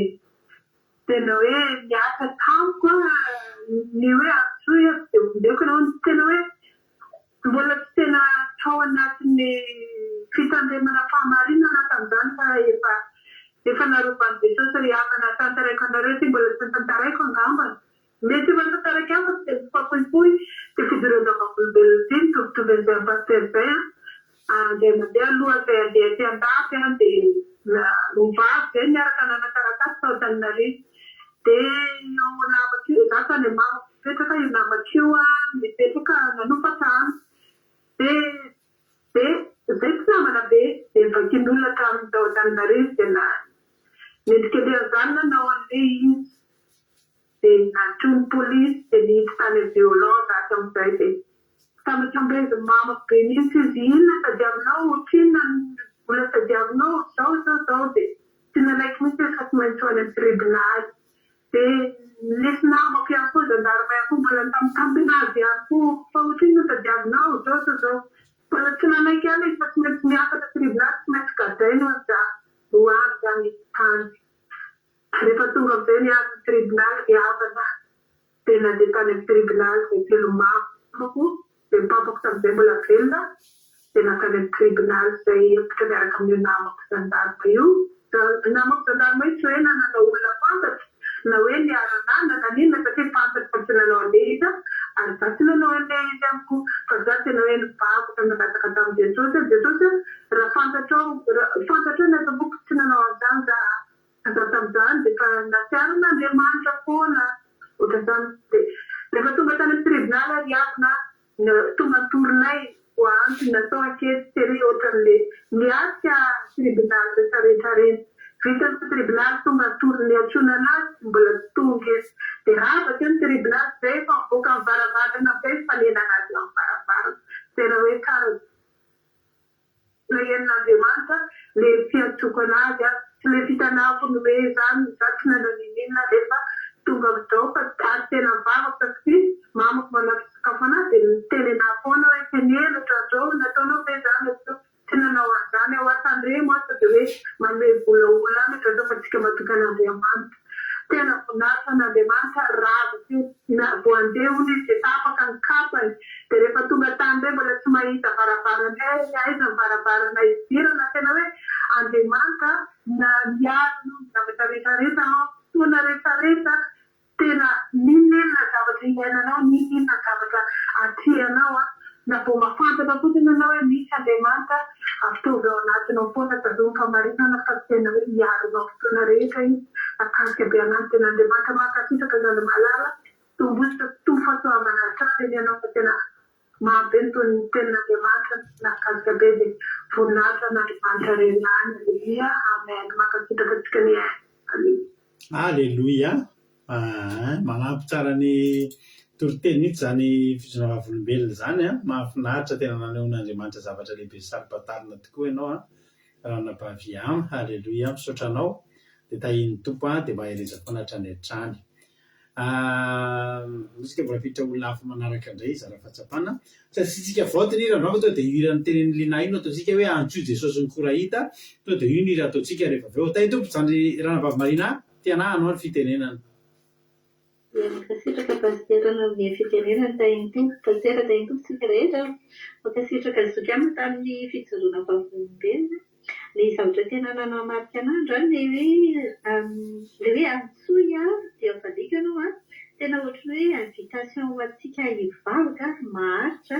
tena hoe niasa tamiko an ny hoe antsoy aho de vonjeko ianao tena hoe Mbola tsy tena tao anatin'ny fitandremana fahamarinana aho tamin'izany fa efa efa narovan'i Jesosy ry havana tantaraiko anareo ity mbola tsy notantaraiko angambany. Mety efa notantaraiko ihany fa tsy dia mifapoipoy ity fijoroana vavolombelona ity mitovitovy an'izay an'i Pasitera izay an. Indray mandeha aloha izay handeha aty andafy an dia roa vavy izay niaraka nanana taratasy tao Antananarivo. Dia io namako io, izaho tany amin'ny mamako mipetraka, io namako io nipetraka nanofa trano. Dia dia izay mpinamana be, dia novakian'olona tamin'ny tao Antananarivo dia na nendrikendrehan'izany nanao an'ilay izy. Dia nantsoin'ny polisy dia niditra tany amin'ny violon za tamin'izay dia tambatambezin'ny mamako be mihitsy izy, inona tadiavinao, ohatrinona ny vola tadiavinao, zao zao zao dia tsy nanaiky mihitsy izy fa tsy maintsy ho any amin'ny tribonaly. Dia nisy namako ihany koa gendarme ihany koa mbola nitambitamby azy ihany koa fa ohatrinona no tadiavinao, zao zao zao. Mbola tsy nanaiky ihany izy fa tsy maintsy miakatra tribonaly, tsy maintsy gadraina hono za, ho avy zany tany. Rehefa tonga amin'izay ny andron'ny tribonaly ry havana dia nandeha tany amin'ny tribonaly izay telo mamako dia ny papako tamin'izay mbola velona dia nankany amin'ny tribonaly izay hevitra miaraka amin'io namako gendarme io. Namako gendarme io tsy hoe nanana olona fantatro na hoe niara-nanana na n'inona satria fantatro fa tsy nanao an'ilay izy ary za tsy nanao an'ilay izy ihany koa fa za tena hoe nivavaka nangataka tamin'i Jesosy hoe Jesosy a raha fantatrao raha fantatrao ny ato-poko tsy nanao an'izany za Za tamin'izany dia efa nahatsiaro an'Andriamanitra foana ohatran'izany. Dia rehefa tonga tany amin'ny tribonaly ary havana tonga ny tournay voaantso natao ankety tery ohatran'le niatrika tribonaly retraretra reny. Vita ny tribonaly tonga ny tour niantsoana anazy mbola tsy tonga izy. Dia rava teo ny tribonaly zay efa mivoaka ny varavarana amizay mifanena anazy eo amin'ny varavarana. Tena hoe tsara. Nahenon'Andriamanitra le fiantsoako anazy aho, tsy le fitanahako ny hoe zany za tsy nanao ninoninona nefa tonga amin'izao fa ary tena mivavaka satria mamako manao fisakafo anahy dia miteny anahy foana hoe teneno ohatran'izao nataonao ve zany ohatran'izao tsy nanao an'izany aho aho tandremo aho sao dia hoe manome vola olona any ohatran'izao fa tsika matoky an'Andriamanitra tena voninahitra an'Andriamanitra rava teo na vao handeha hono izy dia tapaka ny kapany dia rehefa tonga tany indray mbola tsy mahita varavarana eh aiza ny varavarana hidirana tena hoe Andriamanitra na niaro anao ny zavatra rehetra rehetra an fotoana rehetra rehetra tena n'inon'inona zavatra iainanao n'inon'inona zavatra atrehanao an. Na vao mahafantatra fotsiny ianao hoe misy Andriamanitra, ataovy ao anatinao foana, tazomy fahamarinana fa tena hoe hiaro anao fotoana rehetra Izy. Mahakasika be anah ny tenin'Andriamanitra. Mankasitraka zandry malala. Tomboy sy tompo fahasoavana hatrany anie ianao fa tena mamy be ny tonon'ny tenin'Andriamanitra nahakasika be dia voninahitra an'Andriamanitra irery ihany Aleloia Amen mankasitraka antsika nihaino Aleloia. Aleloia aa manampy tsara ny toriteny mihitsy izany fijoroana vavolombelona izany an, mahafinaritra tena nanehoan'Andriamanitra zavatra lehibe sy saro-pantarina tokoa ianao an, ranabavy Yama, aleloia misaotra anao dia tahian'ny Tompo an, dia mahereza foana hatrany hatrany. Isika mbola hampiditra olona hafa manaraka indray hizara fahatsapana. Tsy asiantsika vote ny hira androany fa tonga dia io hira notenenin'i Lina io no ataontsika hoe Antsoy Jesosy ny Korahita. Tonga dia io ny hira ataontsika rehefa avy eo. Tahin'ny Tompo zandry Ranabavy Marina, tiana hanao ny fitenenana. Dia mankasitraka Pasitera nanome fitenenana tahin'ny Tompo. Pasitera tahin'ny Tompo tsika rehetra. Mankasitraka zoky aminy tamin'ny fijoroana vavolombelona. Ny zavatra tena nanamarika anah androany le hoe le hoe antsoy aho dia valiako ianao an, tena ohatran'ny hoe invitation ho antsika hivavaka maharitra,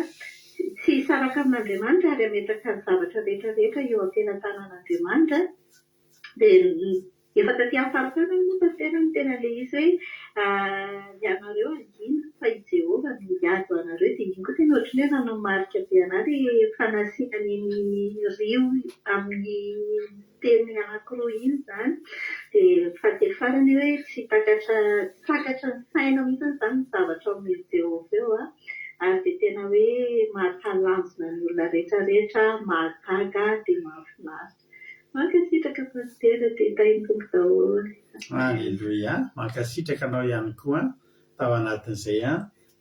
tsy hisaraka amin'Andriamanitra ary hametraka ny zavatra rehetra rehetra eo am-pelatanan'Andriamanitra. Dia efa taty amin'ny faritany moa pasitera no tena ilay izy hoe ianareo hangina fa i Jehovah no hiady ho anareo. Dia iny koa tena ohatran'ny hoe nanamarika be an'ahy ilay fanasiana an'iny rio amin'ny teny anankiroa iny izany. Dia fahatelo farany hoe tsy takatra tsy takatry ny saina mihitsy izany ny zavatra omen'i Jehovah eo an. Ary dia tena hoe mahatalanjona ny olona rehetra rehetra, mahagaga dia mahafinaritra. Mankasitraka Pasitera dia tahin'ny Tompo daholo. Aleloia! Mankasitraka anao ihany koa tao anatin'izay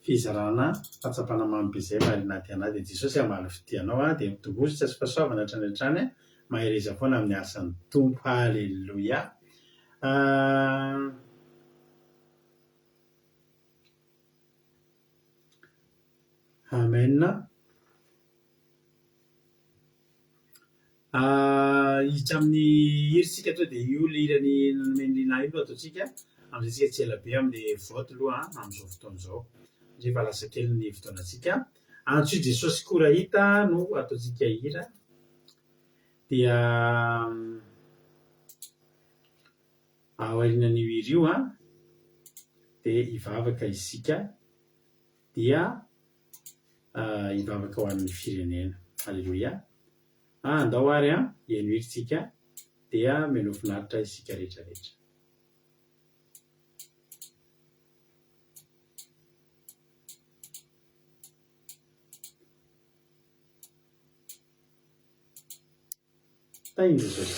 fizarana fahatsapana mamy be izay Marina Tiana dia Jesosy hamaly fitia anao dia mitomboa sy tsy azo fahasoavana hatrany hatrany mahereza foana amin'ny asan'ny Tompo Aleloia! Amen. Hiditra amin'ny hira isika tonga dia io ilay hira nomen'i Lina io no ataontsika, amin'izay isika tsy ela be amin'ilay vote aloha amin'izao fotoana izao satria efa lasa kely ny fotoanantsika. Antsoy Jesosy Korahita no ataontsika hira dia aorianan'io hira io dia hivavaka isika dia hivavaka ho an'ny firenena. Aleloia. Ah, andao ary an, hihaino hira tsika, dia menoa finaritra isika rehetra rehetra. Tahin'i Jesosy.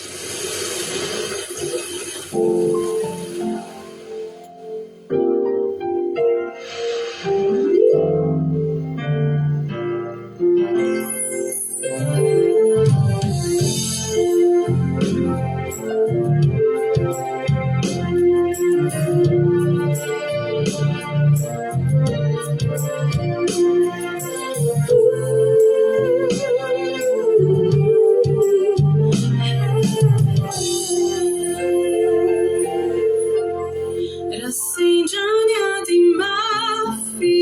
Raha sendra ny ady mafy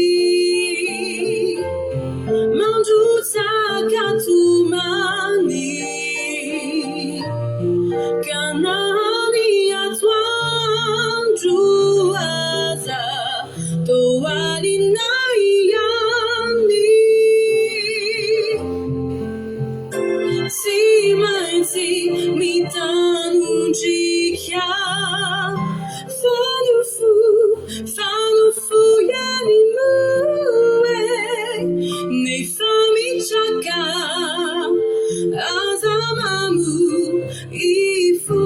Mandrotsaka tomany Ka na ny atoandro aza Toa alina ihany Tsy maintsy mitanondrika Fa ny fo, fa ny fo ihany moa e Nefa mitraka aza mamoy fo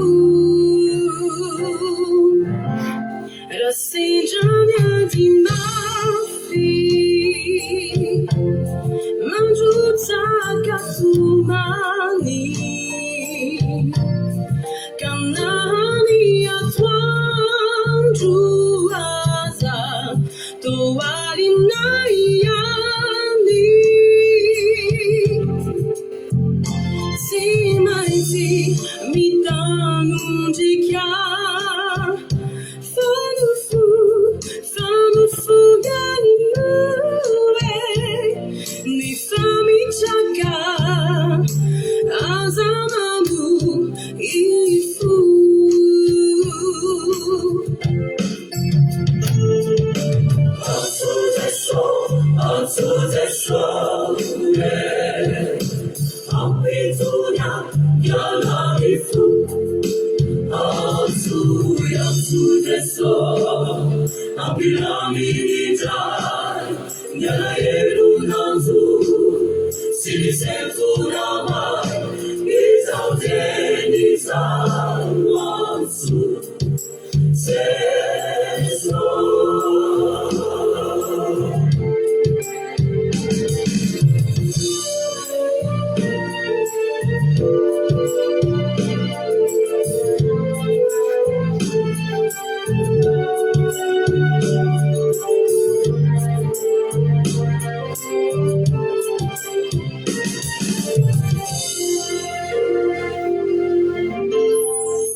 Raha sendra miady mafy Mandrotsaka tomany Ka na ny atoandro aza Toa alina ihany Tsy maintsy mitanondrika Fa ny fo, fa ny fo ihany no e Nefa.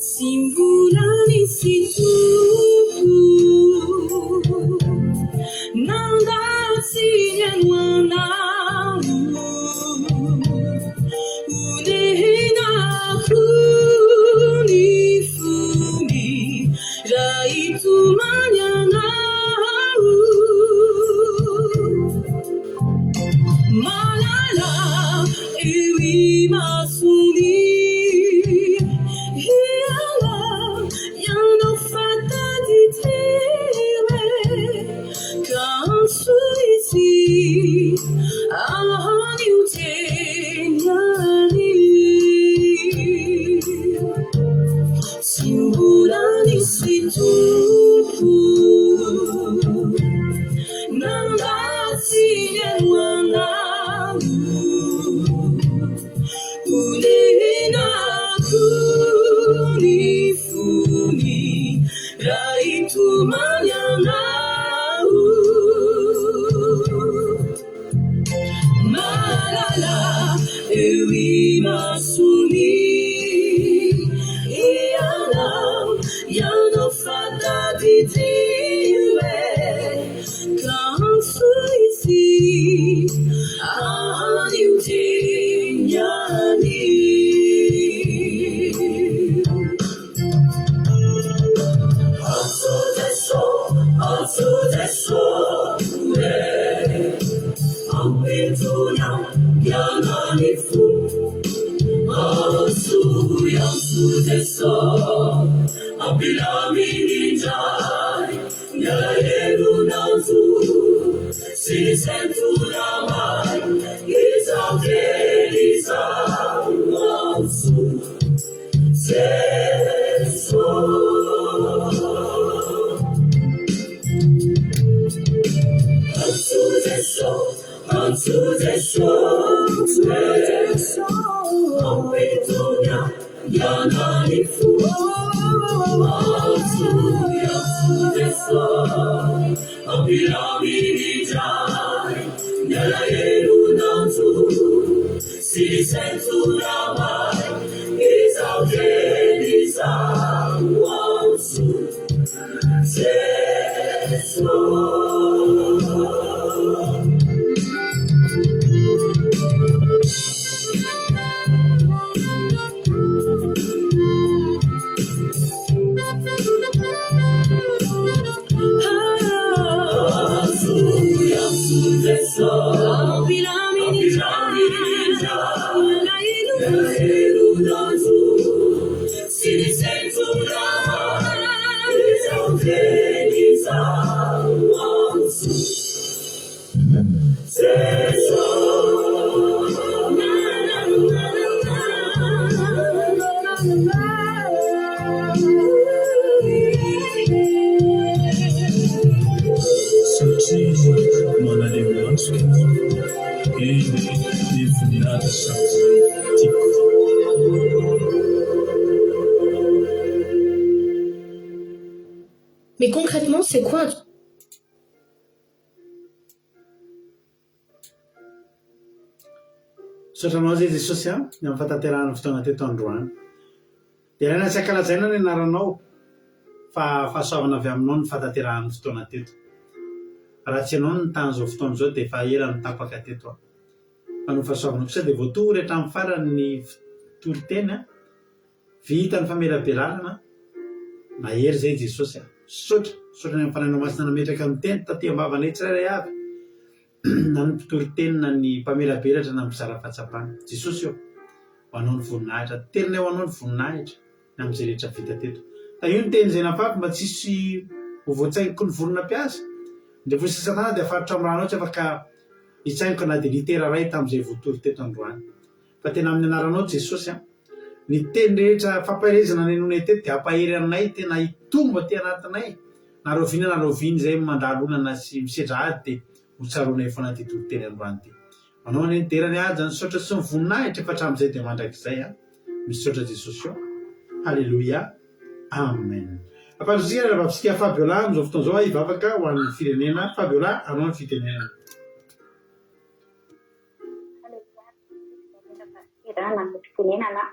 Tsy mbola nisy Tompo nandà tsy nihaino anao. Onenako ny fony raha hitomany anao. Malala eo imasony hiala ianao fa tadidiko e ka antsoy izy anio teny anio. Tsy mbola nisy Tompo nandà tsy nihaino anao. Onenako ny fony raha hitomany anao. Malala eo imasony ianao, ianao fa tadidio e, ka antsoy izy anio teny anio. Antso Jeso, antso Jeso e, ampitony miala ny fo. Antsoy, antso Jeso, ampilaminy indray ny alahelo nanjo sy ny sento namay. Izao teny izao antso Jeso. Antso Jeso, antso Jeso, Jeso, ampitony miala ny fo. Antso, antso Jeso, ampilaminy indray ny alahelo nanjo sy ny sento namay. Izao teny izao antso Jeso. Antsoy, antso Jeso, ampilaminy indray ny alahelo nanjo sy ny sento namay. Izao teny izao antso Jeso. Satria manaleo masoko ianao, eny, ny voninahitra sady tiako. Mais concrètement, c'est quoi un. Misaotra anao izay Jesosy a, ny amin'ny fahatanterahana ny fotoana teto androany. Deraina sy ankalazaina ny anaranao fa fahasoavana avy aminao ny fahatanterahana ny fotoana teto. Raha tsy ianao no nitana izao fotoana izao dia efa ela no tapaka teto aho. Fa noho ny fahasoavanao kosa dia voatory hatramin'ny farany ny toriteny a. Vita ny famelabelarana, mahery izay Jesosy a. Misaotra, misaotra ny amin'ny Fanahinao Masina nametraka ny teny taty am-bavanay tsirairay avy. Na ny mpitory teny na ny mpamelabelatra na ny mpizara fahatsapana. Jesosy ô, ho Anao ny voninahitra. Terinay ho Anao ny voninahitra ny amin'izay rehetra vita teto. Tahio ny teny izay nafafy mba tsy hisy ho voatsaingoky ny vorona mpihaza. Ny devoly sy satana dia faritra amin'ny ranao tsy afaka hitsaingoka na dia litera iray tamin'izay voatory teto androany. Fa tena amin'ny anaranao Jesosy an. Ny teny rehetra fampaherezana nenoinay teto dia hampahery anay tena hitombo aty anatinay. Na rahoviana na rahoviana izay mandalo olana sy misedra ady dia ho tsaroanay foana ity toriteny androany ity. Manao anie ny dera ny haja ny saotra sy ny voninahitra efa hatramin'izay dia mandrakizay an. Misaotra Jesosy o. Haleloia. Amen. Ampandrosotsika ny rahavavitsika Fabiola amin'izao fotoana izao hivavaka ho an'ny firenena. Fabiola, anao ny fitenenana. Haleloia, Pasitera, fitenenana,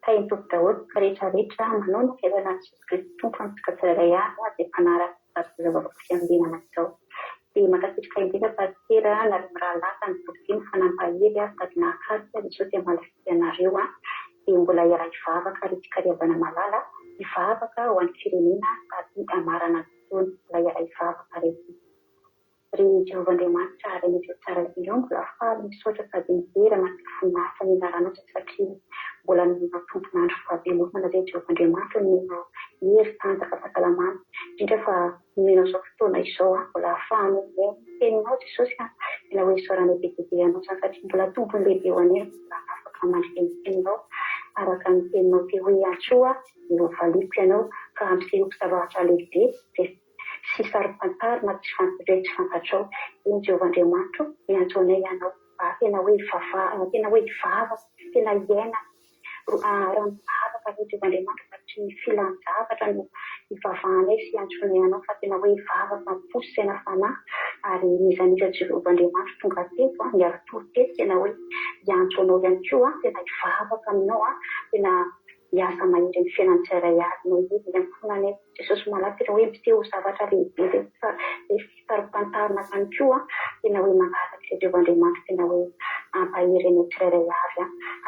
tahin'ny Tompo daholo tsika rehetra rehetra, manao ny fiadanan'i Jesosy Kristy Tompo amintsika tsirairay avy izay mpanaraka izao vavaka fiambenana izao. Dia mankasitraka indrindra Pasitera, nareo mirahalahy tamin'ny toriteny fa nampahery ahy sady nahakasika, Jesosy hamaly fitia anareo an. Dia mbola hiara hivavaka ry tsika ry havana malala, hivavaka ho an'ny firenena sady hamarana ny fotoana, mbola hiara hivavaka re tsika. Ry Jehovah Andriamanitra, Rainay Izay Tsara Indrindra, mbola faly misaotra sady midera mahafinaritra ny anaranao satria mbola nomenao tompon'andro fahavelomana izay Jehovah Andriamanitra, nomenao hery, tanjaka, fahasalamana, indrindra fa nomenao izao fotoana izao mbola ahafahanay mihaino ny teninao Jesosy a! Tena hoe isaoranay be dia be anao izany satria mbola tompony lehibe ho anay mbola afaka mandre ny teninao araka ny teninao teo hoe iantsoa aho dia hovaliako ianao ka hampisehoako zavatra lehibe izay sy saro-pantarina tsy fantatrao tsy fantatrao. Eny Jehovah Andriamanitro, miantso anay Ianao mba tena hoe hivavahana, tena hoe hivavaka, tena hiaina raha mivavaka aloha Jehovah Andriamanitro fa tsy ny filan-javatra no hivavahanay sy hiantsoanay Anao fa tena hoe hivavaka am-po sy saina fanahy ary n'iza n'iza Jehovah Andriamanitro tonga teto niara-tory teto tena hoe hiantso Anao ihany koa tena hivavaka aminao tena hiasa mahery ny fiainan'ny tsirairay avy noho izy ny ankohonanay Jesosy malala tena hoe miseho zavatra lehibe izay saro-pantarina ihany koa tena hoe mangataka izay Jehovah Andriamanitra tena hoe hampahery anay tsirairay avy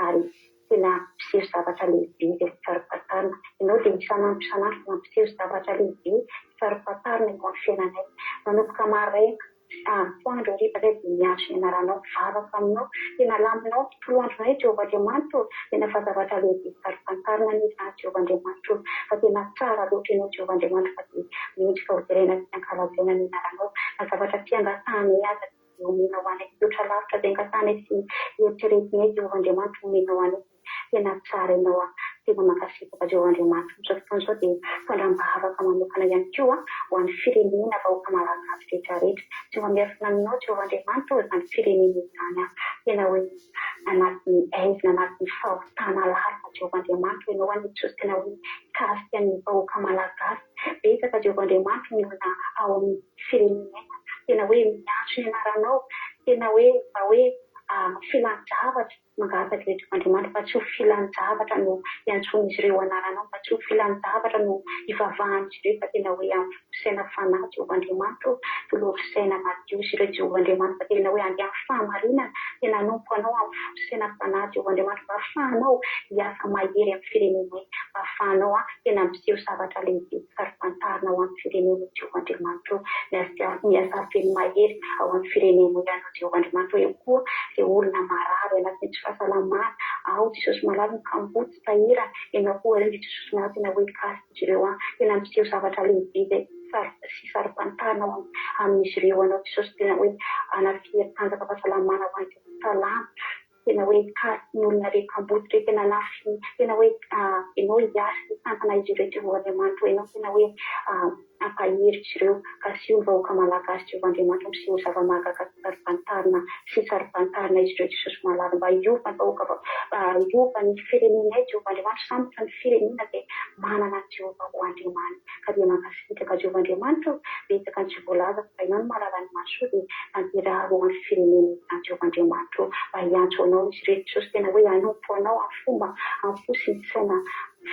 ary tena miseho zavatra lehibe izay saro-pantarina. Ianao dia isan'andro isan'andro mampiseho zavatra lehibe saro-pantarina eo amin'ny fiainanay. Manomboka maraina Atoandro hariva zay dia miantso ny anaranao, mivavaka aminao, tena alaminao ny tontolo andronay Jehovah Andriamanitra ô, tena fa zavatra lehibe sy saro-pantarina anie izany Jehovah Andriamanitra ô, fa tena tsara loatra ianao Jehovah Andriamanitra fa dia mendrika ho deraina sy ankalazaina ny anaranao, na zavatra tsy angatahanay aza dia omenao anay, mihoatra lavitra izay angatahanay sy eritreretinay Jehovah Andriamanitra omenao anay. Tena tsara ianao a! Tena mankasitraka Jehovah Andriamanitra. Amin'izao fotoana izao dia fandram-bavaka manokana ihany koa ho an'ny firenena vahoaka malagasy rehetra rehetra. Tsy mba miafina aminao Jehovah Andriamanitra ô izany firenena izany a! Tena hoe anatin'ny aizina, anatin'ny fahotana lalina Jehovah Andriamanitra ô ianao anie Jesosy tena hoe mikasika ny vahoaka malagasy. Betsaka Jehovah Andriamanitra ny olona ao amin'ny firenenay tena hoe miantso ny anaranao, tena hoe mba hoe filan-javatra. Mangataka ireto Andriamanitra mba tsy ho filan-javatra no iantsoan'izy ireo anaranao, mba tsy ho filan-javatra no ivavahan'izy ireo fa tena hoe amin'ny fo saina fanahy Jehovah Andriamanitra ô, tolory saina madio izy ireo Jehovah Andriamanitra fa tena hoe handeha amin'ny fahamarinana, tena hanompo anao amin'ny fo saina fanahy Jehovah Andriamanitra mba hahafahanao hiasa mahery amin'ny firenenay, mba hahafahanao tena miseho zavatra lehibe sy saro-pantarina ho an'ny firenenay Jehovah Andriamanitra ô, miasa feno mahery ao amin'ny firenenay ianao Jehovah Andriamanitra ô, eo koa Ireo olona marary anatin'ny tsy fahasalamana, ao Jesosy malala ny kamboty sahirana, ianao koa ry Jesosy malala tena hoe hikasika izy ireo an, tena miseho zavatra lehibe izay sy saro-pantarina ao amin'izy ireo anao Jesosy tena hoe anaty hery tanjaka fahasalamana ho an'izay tsy salama, tena hoe hikasika ny olona re kamboty re tena anaty tena hoe ianao hiasa hitantana izy ireo Jehovah Andriamanitra ianao tena hoe Hampahery izy ireo, Asio ny vahoaka Malagasy Jehovah Andriamanitra miseho zava-mahagaga tsy saro-pantarina sy saro-pantarina izy ireo Jesosy malala mba hiova ny vahoaka mba hiova ny firenenay Jehovah Andriamanitra sambatra ny firenena izay manana an'i Jehovah ho Andriamaniny ka dia mankasitraka Jehovah Andriamanitra ô betsaka ny tsy voalazako fa ianao no mahalala ny mahasoa dia tanteraho eo amin'ny firenena izany Jehovah Andriamanitra ô mba hiantso anao izy ireo Jesosy tena hoe hanompo anao amin'ny fomba amin'ny fo sy ny saina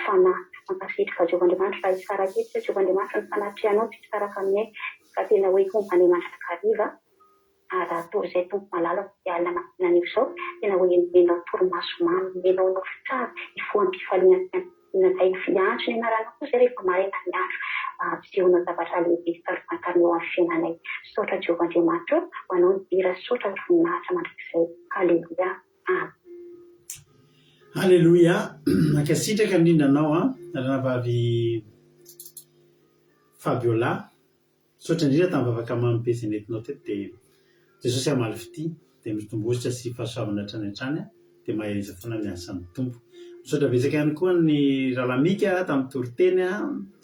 fanahy. Mankasitraka Jehovah Andriamanitra raha hisaraka eto isika Jehovah Andriamanitra ny fanatrehanao tsy hisaraka aminay fa tena hoe homba anay mandrakariva ary raha toa izay Tompo malala amin'ity alina masina anio izao tena hoe omenao torimaso mamy omenao nofy tsara hifoha am-pifaliana sy am-piadanana izay hiantso ny anaranao koa izay rehefa maraina ny andro. fa hampisehoanao zavatra lehibe sy saro-pantarina eo amin'ny fiainanay. Misaotra Jehovah Andriamanitra ô, ho anao ny dera sy saotra ary voninahitra mandrakizay. Haleloia. Amen. Haleloia! Mankasitraka indrindra anao an, Ranabavy Fabiola. Misaotra indrindra tamin'ny vavaka mamy be izay nentinao teto dia Jesosy hamaly fitia dia mitombositra sy fahasoavana hatrany hatrany dia mahereza foana ny asan'ny Tompo. Misaotra betsaka ihany koa ny Rahalahy Mika tamin'ny toriteny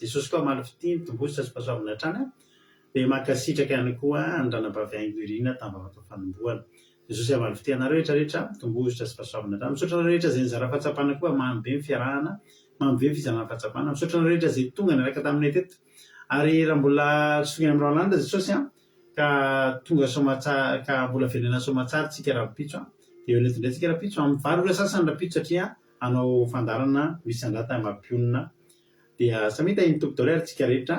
Jesosy koa hamaly fitia mitombositra sy fahasoavana hatrany dia mankasitraka ihany koa an'i Ranabavy Haingo Irina tamin'ny vavaka fanombohana. Jesosy hamaly fitia anareo rehetra rehetra mitombositra sy fahasoavana hatrany. Misaotra anareo rehetra izay nizara fahatsapana koa mamy be ny fiarahana, mamy be ny fizarana fahatsapana. Misaotra anareo rehetra izay tonga niaraka taminay teto. Ary raha mbola tsy tonga any amin'ny Roalanitra Jesosy an, ka tonga soamatsara, ka mbola velona soamatsara tsika rahampitso an, dia eo eto indray tsika rahampitso, amin'ny valo ora sasany rahampitso satria hanao fandaharana misy andrata mampionona. Dia samia tahin'ny Tompo daholo ary tsika rehetra,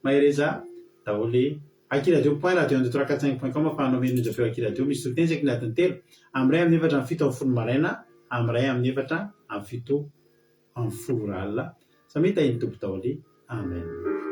mahereza daholo. Akiradio point radio un deux trois quatre cinq point com afahanao mihaino onjam-peo Akiradio misy toriteny isaky ny adiny telo, amin'ny iray amin'ny efatra amin'ny 17 maraina, amin'ny iray amin'ny efatra amin'ny 17 ora alina. Samia tahin'ny Tompo daholo. Amen.